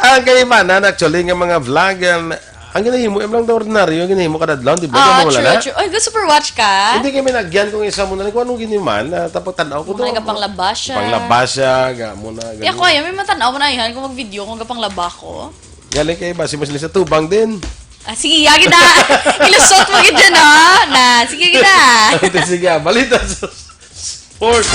Ang kaibanan, actually, nga mga vlog, um, ang ginahimo, im lang daw ordinaryo, ang ginahimo kada adlaw, di ba? Ah, Kamo wala true, na? true. Ay, gusto for watch ka? Hindi kami nagyan kung isa mo na, kung anong giniman, na tapos tanaw ko Mga to. gapanglaba siya. Panglaba siya, ga mo na, Kaya ganun. ko, ayaw, may matanaw mo na yan kung mag-video, kung gapanglaba ko. Galing kay ba, si Muslim sa tubang din. Ah, sige, yagi na. Ilusot mo gid dyan, ha? Na, sige, yagi na. Ito, sige, ah, balita sa sports.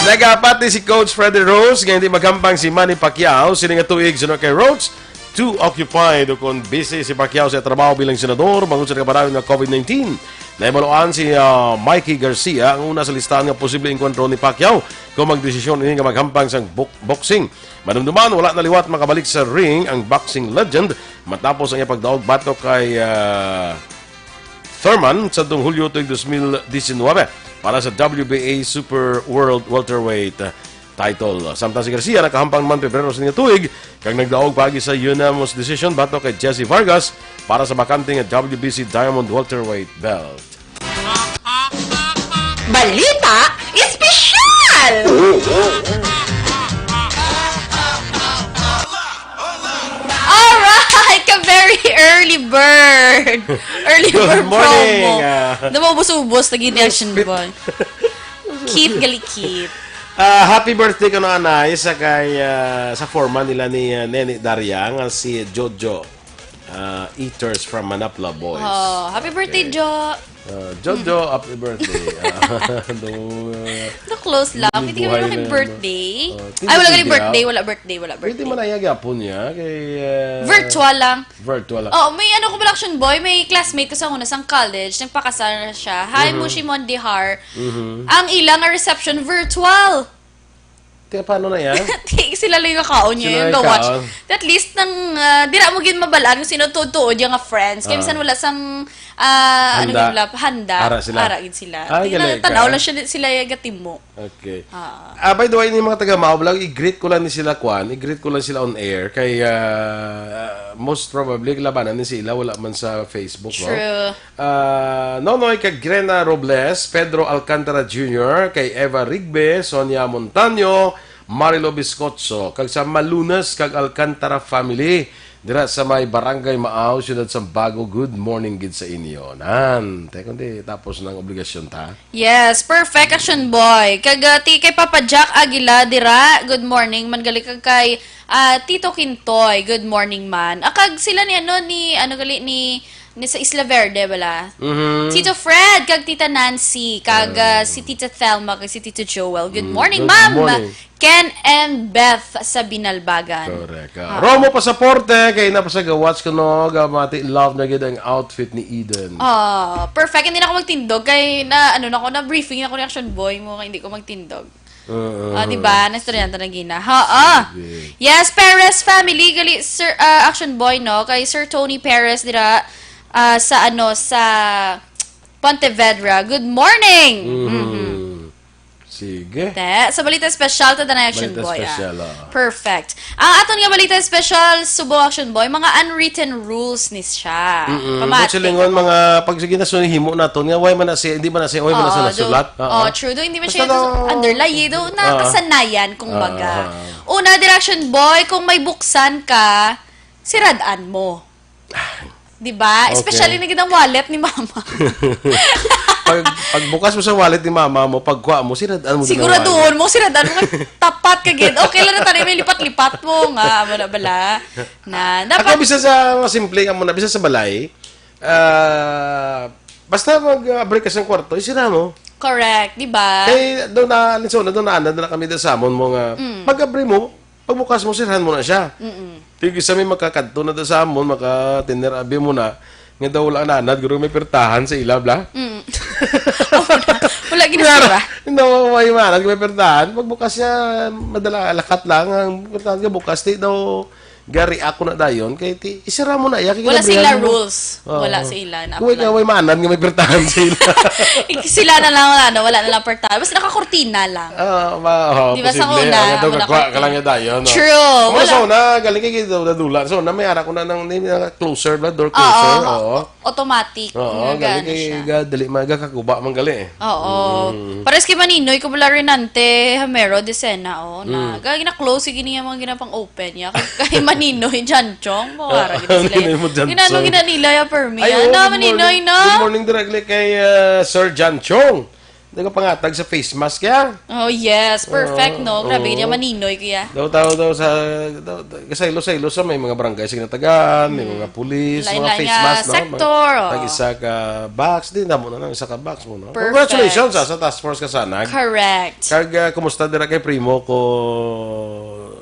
Nagapati si Coach Freddie Rose nga hindi maghampang si Manny Pacquiao sini nga tuig. Suno kay Rose, too occupied o kon busy si Pacquiao sa trabaho bilang senador bangod sa nagapadayon nga COVID nineteen. Nahibaluan si, ah, Mikey Garcia ang una sa listahan nga posible engkwentro ni Pacquiao kung magdesisyon ini nga maghampang sang bok-, boxing. Madumduman, wala na liwat makabalik sa ring ang boxing legend matapos ang iyang pagdaog batok kay, ah, Thurman sa tuong Hulyo tuig dos mil diecinuebe para sa W B A Super World Welterweight title. Samtang si Garcia nakahampang man Pebrero sa tuig kag nagdaog paagi sa unanimous decision batok kay Jesse Vargas para sa bakante nga W B C Diamond Welterweight belt. Balita Espesyal! Alright! Ka very early bird! Early Good bird morning, promo. ah. Naman ubos-ubos, naging reaction Spit. boy. Keith, gali Keith. Ah, happy birthday ko na, anay, sa kay, ah, sa forma nila ni, ah, Nene Daria, nga si Jojo. Ah, Eaters from Manapla Boys. Oh, happy birthday, Okay. Jo. Ah, Jojo, happy birthday. Ah, no, ah, Na close lang. Hindi Hindi kami buhay na, ano. birthday. Ah, Ay, wala tindi gali ka. birthday, wala birthday, wala Pwede birthday. man na iya gyapon niya kay, ah, Virtual lang. virtual lang. Oh, may ano ko pala, Action Boy, may classmate ko sa una sang college, nagpakasal na siya. Hi, Mhm. Mushi Mondihar. Mhm. Ang ilang reception virtual. Kaya paano na yan? Di, sila lang yung kaon niya, Sila yung yung gawatch. kaon. At least, nang, ah, di na mo gid mabalaan kung sino tuod-tuod yung nga friends. Kaya Ah. minsan wala sang, ah, ano Handa. gid wala, handa. Ara sila. Ara gid sila. Ay, Di na galing tanaw ka. lang siya, sila yung gatimo. Okay. Ah. Ah, by the way, yung mga taga Mao Vlog, i-greet ko lang ni sila, kwan. I-greet ko lang sila on air. Kay, ah, most probably, labanan ni sila, wala man sa Facebook, no? True. Ah, Nonoy kag Grena Robles, Pedro Alcantara Junior, kay Eva Rigbe, Sonia Montaño, Marilo Biscotso, kag sa Malunas kag Alcantara family, dira sa may Barangay Maaw, Siyudad Sambago. Good morning gid sa inyo. Nan, te, kundi tapos ng obligasyon ta. Yes, perfect, Action Boy. Kag, ah, ti kay Papa Jack Aguila dira, good morning. Man gali kag kay, ah, Tito Kintoy, good morning man. Ah, kag sila ni ano, ni, ano gali, ni, ni sa Isla Verde, bala? Mhm. Tito Fred, kag Tita Nancy, kag, ah, si Tita Thelma, kag si Tito Joel. Good Mm, morning, good ma'am. morning. Ken and Beth sa Binalbagan. Correct. Ah, Ah. Romo Pasaporte, kay napasagawats ko no, gamati love na gid ang outfit ni Eden. Ah, perfect. Hindi na ako magtindog. Kay na, ano na ako, na briefing na ako ni Action Boy mo, kay hindi ko magtindog. Oo. Ah, di ba? Na estudyante na gina. Ha, ah. Sige. Yes, Perez family, gali, Sir, ah, Action Boy, no? Kay Sir Tony Perez dira, ah, sa, ano, sa Pontevedra. Good morning! Mhm. Mhm. Sige. Te, sa balita special, ta danay Action Balita Boy, ah. special, ah. Perfect. Ang aton nga balita special, Subo Action Boy, mga unwritten rules ni siya. Mm-mm. Pamati. Kung silingon, mga pag sige na, so, himo naton nga, why man na siya, hindi man na siya, why man na siya Oo, do-, nasulat? Oo. oh, true. Do, hindi man Basta siya daw underlie, do, na Oo. kasanayan, kung Oo, baga. oo. Una, Direction Boy, kung may buksan ka, siradan mo. Di ba? Okay. Especially na gid ang wallet ni mama. Pag, pagbukas mo sa wallet ni mama mo, pagkuha mo, sirad-an mo din ang Siguraduhon wallet. mo, sirad-an mo, tapat ka gid. Okay lang na tayo, may lipat-lipat mo nga, amo na bala. Na, Ako, dapat bisan sa mga simple, amo na, bisan sa balay, ah, basta mag-abri ka sa kwarto, isira mo. Correct, di ba? Kay, doon na, alinso na, doon na, anad na kami doon sa amon mo nga, Mm. pag-abri mo, pagbukas mo, sirhan mo na siya. Mm-mm. Tig isa may makakadto na doon sa amon, maka-dinner abi mo na, nga daw wala na, anad, guro may pertahan sa ila, bla? Mm. Wala, wala gid Wala sira. na, hindi mo may manad, may pertahan. Pagbukas siya, madala, lakat lang, ang pertahan ka bukas, di daw, gari ako na dayon, kay ti, isira mo na, iya, kay Wala ginabrihan sila mo. rules. Oo. Wala sila na Kung ikaw apply. may manad nga may pertahan sa ila. Sila na lang, ano, wala na lang pertahan. Basta nakakortina lang. Ah, ma-, oh, Di ba sa posible. una, Ang daw wala kagwa ka ka lang niya dayon, no? True, Ang mga wala. sa una, galing kay daw nadula. Sa una, may ara ko na ng, ng, ng closer, blood door Oo, closer. Oo. automatic Oo, nga galing gani siya. ga-, dali, ma-, gakakuba man gali eh. Oo. Mm. Pares kay Maninoy, ko pala Renante, Hamero, Decena, oh, na. Mm. Gagi na close, sige niya mga ginapang open niya. Kay, kay Maninoy, John Chong, mo, ara, gina sila. Maninoy mo, John Ginano, Chong. ginanila ya, permi. Ay, oo, Ano, good Maninoy, morning. no? Good morning, directly kay, uh, Sir John Chong. Nagapangatag sa face mask, ya? Oh, yes. Perfect, Oo, no? Grabe, oo. niya maninoy, kuya. Daw, daw, daw, sa, daw, daw, kasaylo-saylo sa may mga barangay sa ginatagaan, may Mm. mga pulis, Lain-lain mga face nga mask, no? sector, Mag-, oo. tag-isa ka box, di, damo na lang, isa ka box mo, no? Perfect. Congratulations, ah, sa Task Force Kasanag. Correct. Kag, ah, kumusta dira kay primo ko,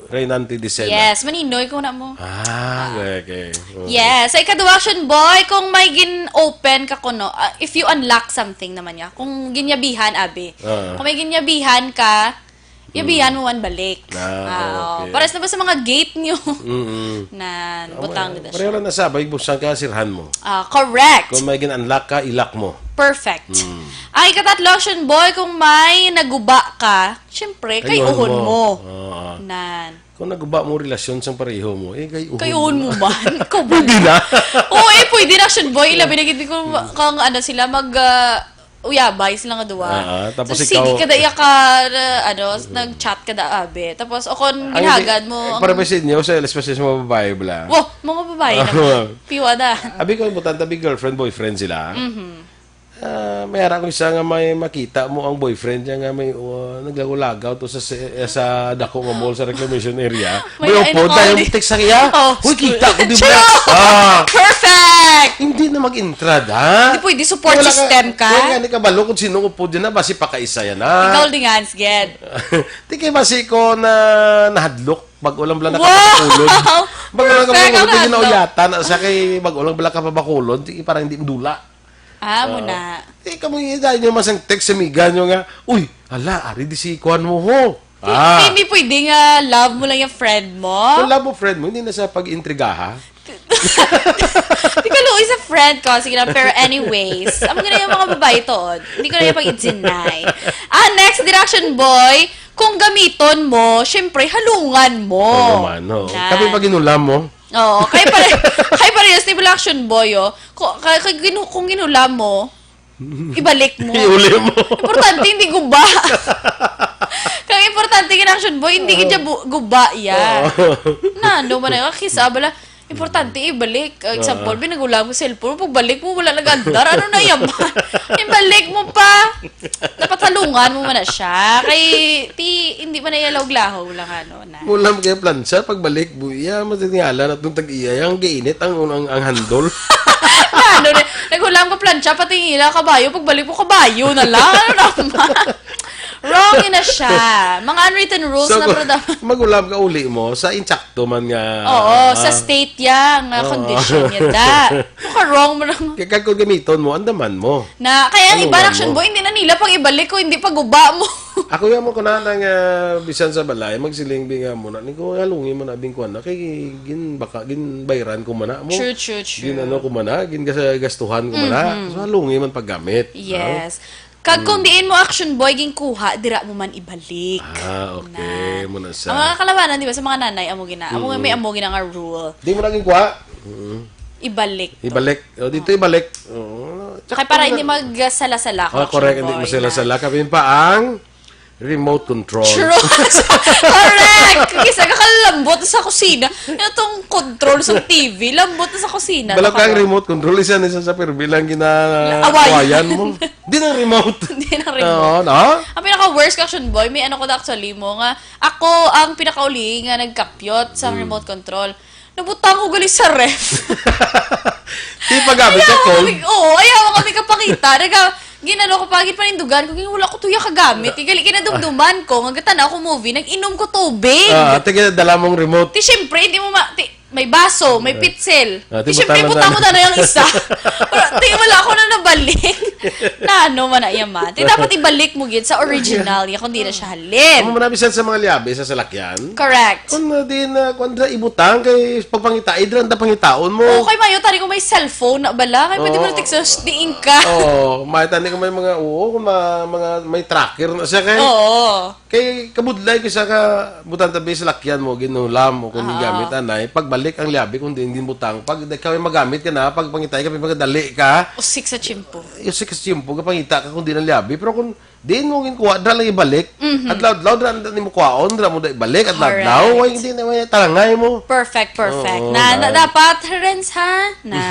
Reynante Dicena? Yes, maninoy ko na mo. Ah, Ah. okay, okay. Oo. Yes. Sa ikaduha, Action Boy, kung may gin-open ka kuno, ah, if you unlock something naman niya, kung ginyabihan, abi. Ah. Kung may ginyabihan ka, yabihan Mm. mo man balik. Ah, Ah, oo. okay. Pares na ba sa mga gate nyo? Mm-mm. Na, Tama butang yan. nila Pareho siya. lang na sa, bay, buksan ka, sirhan mo. Ah, correct. Kung may gin-unlock ka, ilak mo. Perfect. Mm. Ang ikatatlo, Action Boy, kung may naguba ka, syempre, Kayuhon kayuhon mo. mo. Oo. Nan. Kung naguba mo relasyon sang pareho mo, eh, kayuhon Kayuhon mo. mo man. Ikaw ba? Pwede na. Oo, eh, pwede na, Action Boy. Ilabi na gid ko, kang ano sila, mag, ah, uyabay sila nga duwa. Ah, ah, tapos So, ikaw sige, kada iya ka, ah, ano, nag-chat kada abi. Tapos, o kung Ang ginhagad hindi, mo, eh, ang para ba sa inyo, sa, especially sa mga babae, bla? Wow, mga babae Ah, naman. wow. Piwa na. Abi ko, importante, abi girlfriend, boyfriend sila. Mhm. Ah, may ara ko isa nga may makita mo ang boyfriend niya nga may, uh, naglagaw-lagaw to sa, sa, sa dako nga mall sa reclamation area. May May ano upod, ka, tayo di- text sa iya. Oh, Uy, school. kita ko, di ba? True! Ah. Perfect! Hindi na mag-intrad, ha? Hindi pwede, support Wala ka, system ka. wala nga ni kabalo kung sino upod yan na, basi pakaisa yan, ha? Ikaw, di nga, Ged. Di kay basi ko na nahadlok, bago lang bala Wow! nakapakulod. Bago lang Perfect nakapakulod, ang di hadlok. ginauyatan na sa kay bago lang bala kapabakulod, di parang hindi dula. Ah, mo Ah. na. Eh, kamo yung dahil nyo masang text sa miga nyo nga, "Uy, ala, ari di si kuan mo ho." Ti-, Ah. ti-, hindi pwede nga love mo lang yung friend mo? Kung love mo friend mo, hindi na sa pag-intrigaha. Di ka luoy sa friend ko. Sige lang, pero anyways, amo gina yung mga babae to, oh. Hindi ko na yung pag-idsinay. Ah, next, Direction Boy, kung gamiton mo, syempre, halungan mo. Oo man, oo. Yan. Kami pag inulam mo. Oo, kay pare-, kay parehas ni Black Action Boy, oh. Ko-, kay, kay ginu-, kung ginulam mo, Ibalik mo. Iuli mo. Importante, hindi guba. Kang importante, gid, action boy, hindi gid siya bu-, guba, ya. Oo. Na, no, man, kisa, bala, importante, ibalik. Ah, example, Oo. binagulang mo cellphone, pagbalik mo, wala nag-andar. Ano na yan? Ibalik mo pa. Dapat halungan mo man na siya. Kay, ti, hindi man na iya lahog-lahog lang, ano, na. Mulam kay plancha, pagbalik mo, iya, matingala na itong tag-iya, ang giinit ang, ang, ang handle. Ano na, naghulam ko plancha, pati ila kabayo, pagbalik mo, kabayo na lang. Ano naman? Wrong na siya. Mga unwritten rules So, na, kung brother. magulam ka uli mo, sa insakto man nga, Oo, sa ah, state ya, nga Oo. condition ya, da. Maka-wrong mo lang. Kaya kag kung gamiton mo, andaman mo. Na, kaya ang Ano iba nga action mo? boy, hindi na nila pang ibalik ko, hindi pa guba mo. Ako yan mo ko na nang, ah, bisan sa balay, magsiling bi nga mo na, ni ko halungi mo na bing kuwan na, kay gin baka, gin bayran ko man na mo. True, true, true. Gin ano ko man na, gin gas-, gastuhan ko man na. Mhm. So, halungi man paggamit, no? Yes. Kag kung Mm. diin mo action boy, ginkuha, dira mo man ibalik. Ah, okay. Na. Mo na sa Ang mga kalabanan, di ba, sa mga nanay, amo gina. Amo, Mm. may amo gina nga rule. Di mo na ginkuha? Mm. Ibalik to. Ibalik. O, dito ibalik. Oo. Kay para hindi magsala-sala ka, Oh, correct. Hindi boy, masala-sala. Kapin pa ang remote control. True. Correct. Kisa ka kalambot sa kusina. Yung tong control sa T V, lambot na sa kusina. Balak Naka- ang remote control, isa na isa sa pirmi lang gina-, Awayan. awayan mo. Di ng remote. Di ng remote. Oo, no? Ang pinaka-worst ka, action boy, may ano ko na actually mo nga, ako ang pinakauli nga nagkapyot sa Hmm. remote control. Nabutang ko gali sa ref. Di pa gamit sa Ayaw cold? kami, oo, ayaw kami kapangita. Naga, ginano ko pa, gid panindugan ko, gin wala ko tuya kagamit. Gali, kinadumduman ko, nga gatan ako movie, nag-inom ko tubig. Ah, ate, kaya dala mong remote. Ti, syempre, hindi mo ma-, ti, may baso, may Ah. pitsel. Ah, Ti, ti, syempre, butang butang mo na na yung isa. Wala, ti, wala ko na nabalik. Na ano man na iya man. Ti, dapat ibalik mo gid sa original niya kung di na siya halin. Amo man na bisan sa mga liabe sa salakyan. Correct. Kung, uh, di na, kung dra ibutang kay pagpangita, idra ang pangitaon mo. Oo, kay mayo, tani kung may cellphone na bala, kay pwede mo Oo. na text sa diin ka. Oo, may tani kung may mga, oo, kung ma-, mga, may tracker na siya kay. Oo. Kay kabudlay kay sa ka butang tabi sa lakyan mo, ginulam mo kung Oo. gamit anay, pagbalik ang liabi kung diin ginbutang. Pag ikaw ay magamit ka na, pagpangitay ka, pagdali ka. Usik sa tiyempo. Usik sa tiyempo, kapangita ka kung diin ang liabi. Pero kung diin mo ginkuha, dra lang ibalik. Mhm. Adlaw-adlaw, dra, dra nimo kuhaon, dra mo da ibalik, adlaw-adlaw. Correct. Way, hindi na may talangay mo. Perfect, perfect. Oo, Na, na, na. dapat, Renz, ha? Na.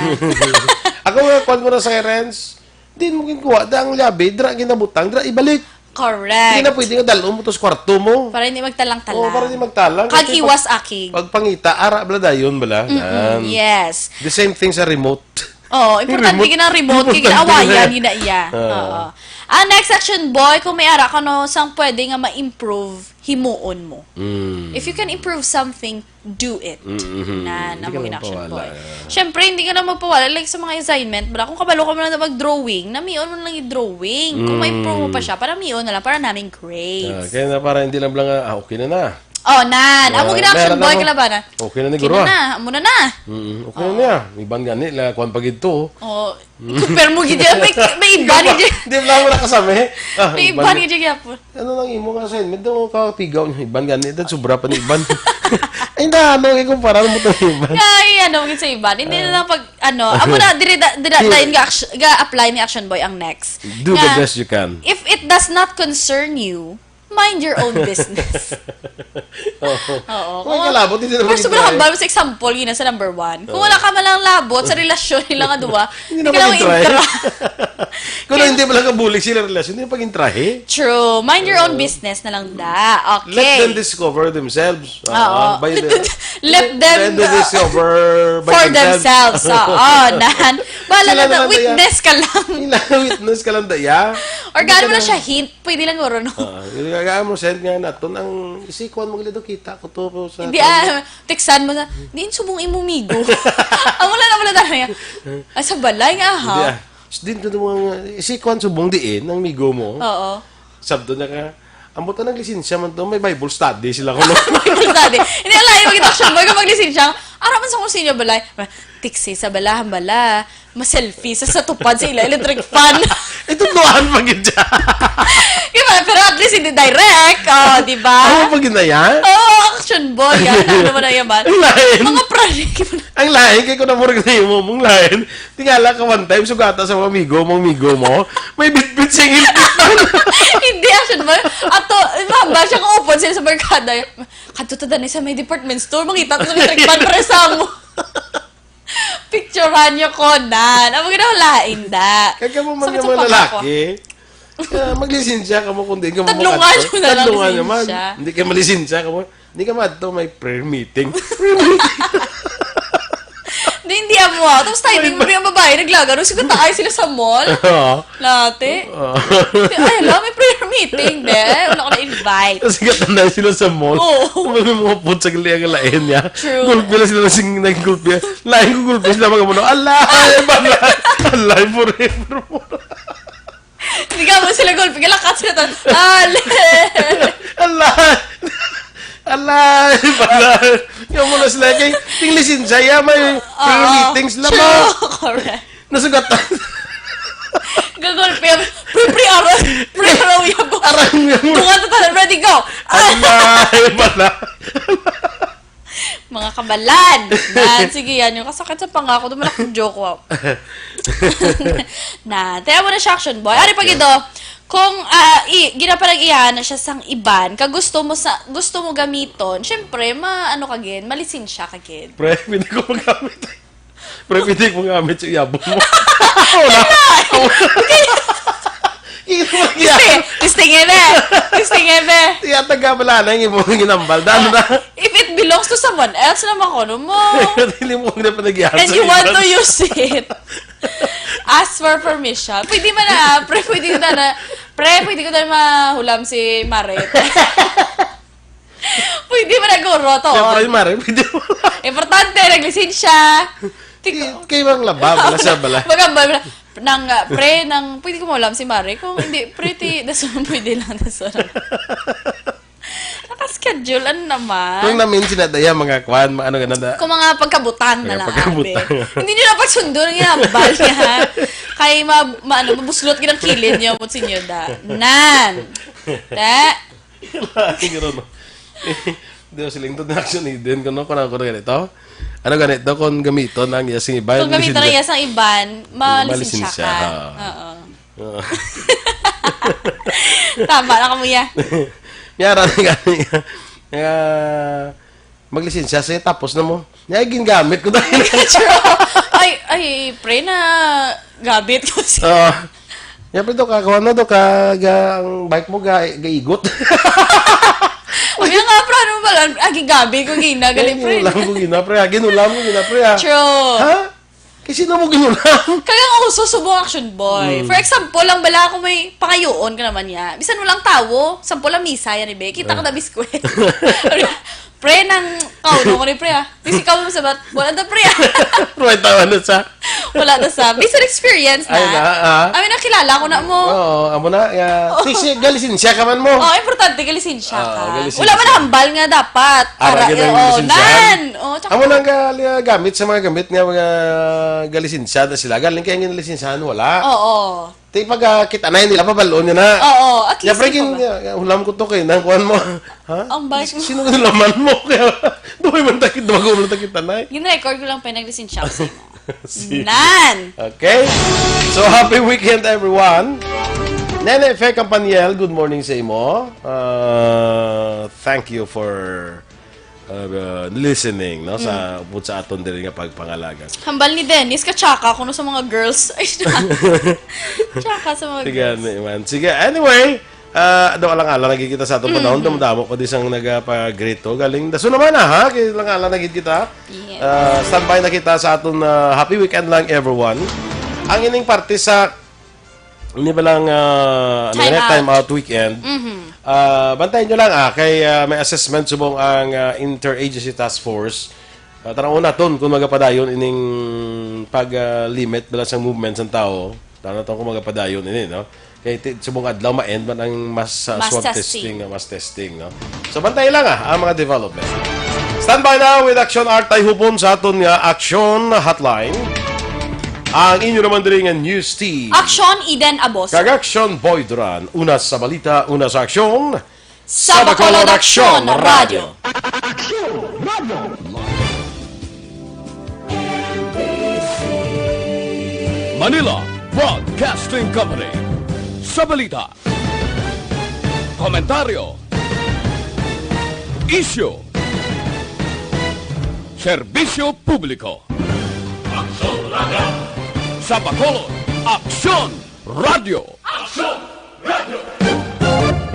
Ako nga, kuwan mo na sa kay Renz. Diin mo ginkuha, da ang liabi, dra ginabutang, dra ibalik. Correct. Hindi na pwede nga dalon mo to sa kwarto mo. Para hindi magtalang-talang. Oo, para hindi magtalang. Kag Kasi iwas pag, akig. pagpangita, ara, bala dayon, bala. Mm-mm, Yan. yes. The same thing sa remote. Oo, Yung importante remote. gina remote, kay Importante gina-awayan, na. gina-iya. Oo. Oo. Ang next section, boy, kung may ara ka, no, sang pwede nga ma-improve, himuon mo. Mm. If you can improve something, do it. Mm-hmm. Na, Hindi na ka mo in action, mapawala, boy. ah. Siyempre, hindi ka na magpawala. Like, sa mga assignment, bala, kung kabalo ka mo lang na mag-drawing, namion mo lang yung drawing. Kung may Mm. pro mo pa siya, para mion na lang, para naming grades. Ah, kaya na para hindi lang lang, ah, okay na na. Oh, nan. Amo Ah, gina action, meron boy, ako. kalabanan. Okay na ni Okay guro, na ah. na. Amo na na. Mm, okay na Oh. niya. Iban gani, la, kuwan pa gid to. Oh, i-compare mo gid yan. May, may iba ni Jay. Di ba mo nakasami? Ah, May iba iba ni ni Jay Gyapo. Ano lang imo nga assignment? Daw ka pigaw niya. Iban gani. Daw sobra pa ni iban. Ay, na, ano, ikumpara mo to ni iban? Ay, ano, sa iban. Hindi na Ah. lang pag, ano, amo na, dire, da, dire, Di- dayon ga action, ga apply ni Action Boy ang next. Do the Nga, best you can. if it does not concern you, mind your own business. Oo. Oo. Kung Kung, may kalabot, hindi na pero sobrang mag-try. hambal sa example, yun na sa number one. Kung Oo. wala ka man lang labot sa relasyon nila nga duwa, Hindi hindi na ka lang mag-try. intra. Kung Kaya hindi pala kabulig sila relasyon, hindi pag-intrahe. True. Mind your own Oo. business na lang da. Okay. Let them discover themselves. Oo. Ah, by the Let them, Let them uh, discover by for themselves. themselves. Oo, nan. Bahala Sila na, naman, witness Daya. ka lang. Sila, witness ka lang, Daya. Or Hindi gano'n ka mo na na siya hint. Pwede lang guro, no? Ah, yung gagaan mo, send nga naton ang isikuan mo gila daw, kita ko to po sa Hindi, kwan. ah, textan mo na, "Diin subong imo migo?" Amo lang, amo lang talaga. Ah, sa balay nga, ha? Hindi, ah. S-, din to mga, isikuan subong diin, ang migo mo. Oo. Sabdo na ka, "Ambot na naglisensya man to, may Bible study sila ko, no?" Bible study. Hindi, ala, yung mag-action mo, yung mag-lisensya, ara man sa kung sino balay. Tiksi sa balahan bala. Ma-selfie sa, sa tupad sa ila electric fan. Ito Tuan pa gid siya. Di ba? Pero at least hindi direct. Oh, di ba? Ano pa gid na yan? Oh, action boy. Yan. Ano mo na yaman? Ang lain. Mga prank. Ang lain kay kung namurag na imo mong lain. Tingala ka one time, sugata sa mga amigo, mga amigo mo. May bitbit siya ngilbit. Hindi, action boy. Ato, mamba siya kung upod sila sa barkada. Kadto ta dani sa may department store, mangita ta sa electric fan, pare sa mo. Picturean niyo ko, nan. Amo gid ang lain, da. Kaya mo man Sakit nga sa mga pangako. Lalaki, ah, maglisensya ka mo kung di ka mo Tadlungan makadto. Niyo na lang Tadlungan naman. Lisensya. Hindi ka malisensya ka mo. Hindi ka madto may prayer meeting. Prayer meeting. Di, hindi amo. Tapos timing mo yung babae, naglaga. Nung siguro tayo sila sa mall. Oo. Late? Ah. Ay, alam, may prayer meeting, de. Wala ko na-invite. Tapos gatanda sila sa mall. Oo. May mga put sa gali ang lain niya. True. Gulpi lang sila sing nag-gulpi. Lain ko gulpi sila mga mano. Alay, balay. Alay, forever mo. Hindi ka mo sila gulpi. Kalakat sila to. Ale. Alay. Alay, balay. Yung muna sila kay, ting lisensya, ya, may prayer Oo. Meeting sila mo. True. Correct. Nasugat. Gagulpi ang pre, pre, araw, pre, araw, yabo. Araw, yabo. Tunga sa tanan, ready, go. Alay, bala. Mga kabalan. Yan, sige, yan yung kasakit sa pangako. Dumalak yung joke, wow. Na, taya mo na siya, action boy. Ari pa Okay. Gido, kung ah, i, ginaparag-iyahan na siya sang iban, kag gusto mo sa gusto mo gamiton, syempre, ma, ano ka gid, malisensya ka gid. Pre, pwede ko magamit. Pre, pwede ko magamit sa iyabong mo. Wala. Kita mo Testing, testing, ebe. Testing, ebe. Iya, taga wala na yung imong ginambal. Dano na. If it belongs to someone else, naman ko, no mo. Dili mo na panagyan And sa you want iban. To use it. Ask for permission. Pwede man na, pre, pwede na na. Pre, pwede ko na mahulam si Maret. Pwede man na, guro, to. Siyempre, Mare, pwede mo. Importante, naglisensya. Tik- Kay bang laba, bala sa bala. Baga, bala, nang, ah, pre, nang, pwede ko maulam si Mare. Kung hindi, pretty, daso, pwede lang, daso. Naka-schedule, ano naman? Kung namin sinadaya, mga kwan, ma-, ano ganun na. Kung mga pagkabutang na Mga lang, pagkabutang. Abe. Hindi nyo na pagsundo ng inambal niya, ha? Kay ma-, ma-, ano, mabuslot yun ang kilid niyo, mutsinyo da. Nan! Te! Siguro, no? Di ba siling to, action hidden ko, no? Kung ako na ganito. Ano ganito? Kung gamiton ang iyang iban, Kung gamiton ang iyang iban, malisensya ka. Oo. Oo. Tama na kamo, ya. Miyara na gani. Nga, maglisensya siya, tapos na mo. Nga, gingamit ko dahil. Ay, ay, pre, na gamit ko siya. Oo. Yan, pre, do ka, kung ano, do ka, ga, ang bike mo, ga, gaigot. Uy, nga, pre, ano ba lang? Agi gabi ko gina, gali, pre. Ginulam ko gina, pre, ah. Ginulam ko gina, pre, ah. True. Ha? Kay sino mo ginulam? Kaya nga uso subong action boy. Mm. For example, lang bala ako may pangayoon ka naman niya. Bisan mo lang tawo, sample lang misa yan, ibe. Kita ka Ah. na biskwit. Pre, nang kauno ko ni pre, ah. Di si kauno sa bat-, wala na, pre, ah. May tawa na sa Wala na sa. Based on experience na. Ay, na, ah. I mean, nakilala ko na mo. Oo, amo na. Ya, Oo. Si, si, galisensya ka man mo. Oh, importante, galisensya Ah, ka. Galisensya. Wala man hambal nga dapat. Ah, Para, lagi na yung oh, lisensyahan. Nan. Oh, tsaka Amo nang ga-, gamit sa mga gamit nga mga galisensya na sila. Galing kaya yung lisensyahan, wala. Oo. Ti pag, ah, kita na nila, pabalon niya na. Oo, at Ya, least pre, ikaw gin-, ba? Ya, ya, hulam ko to kay nang kuan mo. Ha? Ang bike mo. Sino ang laman mo? Kaya, duway man takit, duwag mo takit, anay. Gin-record ko lang, pe, naglisensya ako sa imo. Si Nan! Okay. So, happy weekend, everyone. Nene Fe Campaniel, good morning sa imo. Uh, thank you for uh, listening, no, sa Mm. upod sa aton diri nga pagpangalaga. Hambal ni Dennis, ka-tsaka kuno sa mga girls. Ay, tsaka sa mga Sige, girls. Ano, man. Sige, anyway, ah, do alang-alang na gid kita sa atong Mm-hmm. panahon, damo-damo pa di sang nagapag-greet to. Galing, daso naman na, ha? Kay alang-alang na gid kita. Yes. Ah, standby na kita sa aton, ah, happy weekend lang, everyone. Ang ining parte sa Ini ba lang, ah, ano Time yan? Out. Time out weekend. Mhm. Ah, bantayan nyo lang, ah, kay, ah, may assessment subong ang, ah, Interagency Task Force. Ah, tanaw naton kung magapadayon ining pag, ah, limit bala sa movement sang tao. Tanaw naton kung magapadayon ini, no? Kay ti-, subong adlaw ma-end man ang mass, ah, Mass swab testing. Testing, ah, mass testing, no? So, bantayan lang, ah, ang mga development. Standby na with Action Art Tayhupon sa aton nga Action Hotline. Ang inyo naman diri nga news team. Aksyon, Eden Aboso. Kag Aksyon, Boy Duran. Una sa balita, una sa aksyon. Sa Bacolod Aksyon Radio. Aksyon Radio. Manila Broadcasting Company. Sa balita, komentaryo, isyu, serbisyo publiko. Aksyon Radio. Sa Bacolod, Aksyon Radio. Aksyon Radio.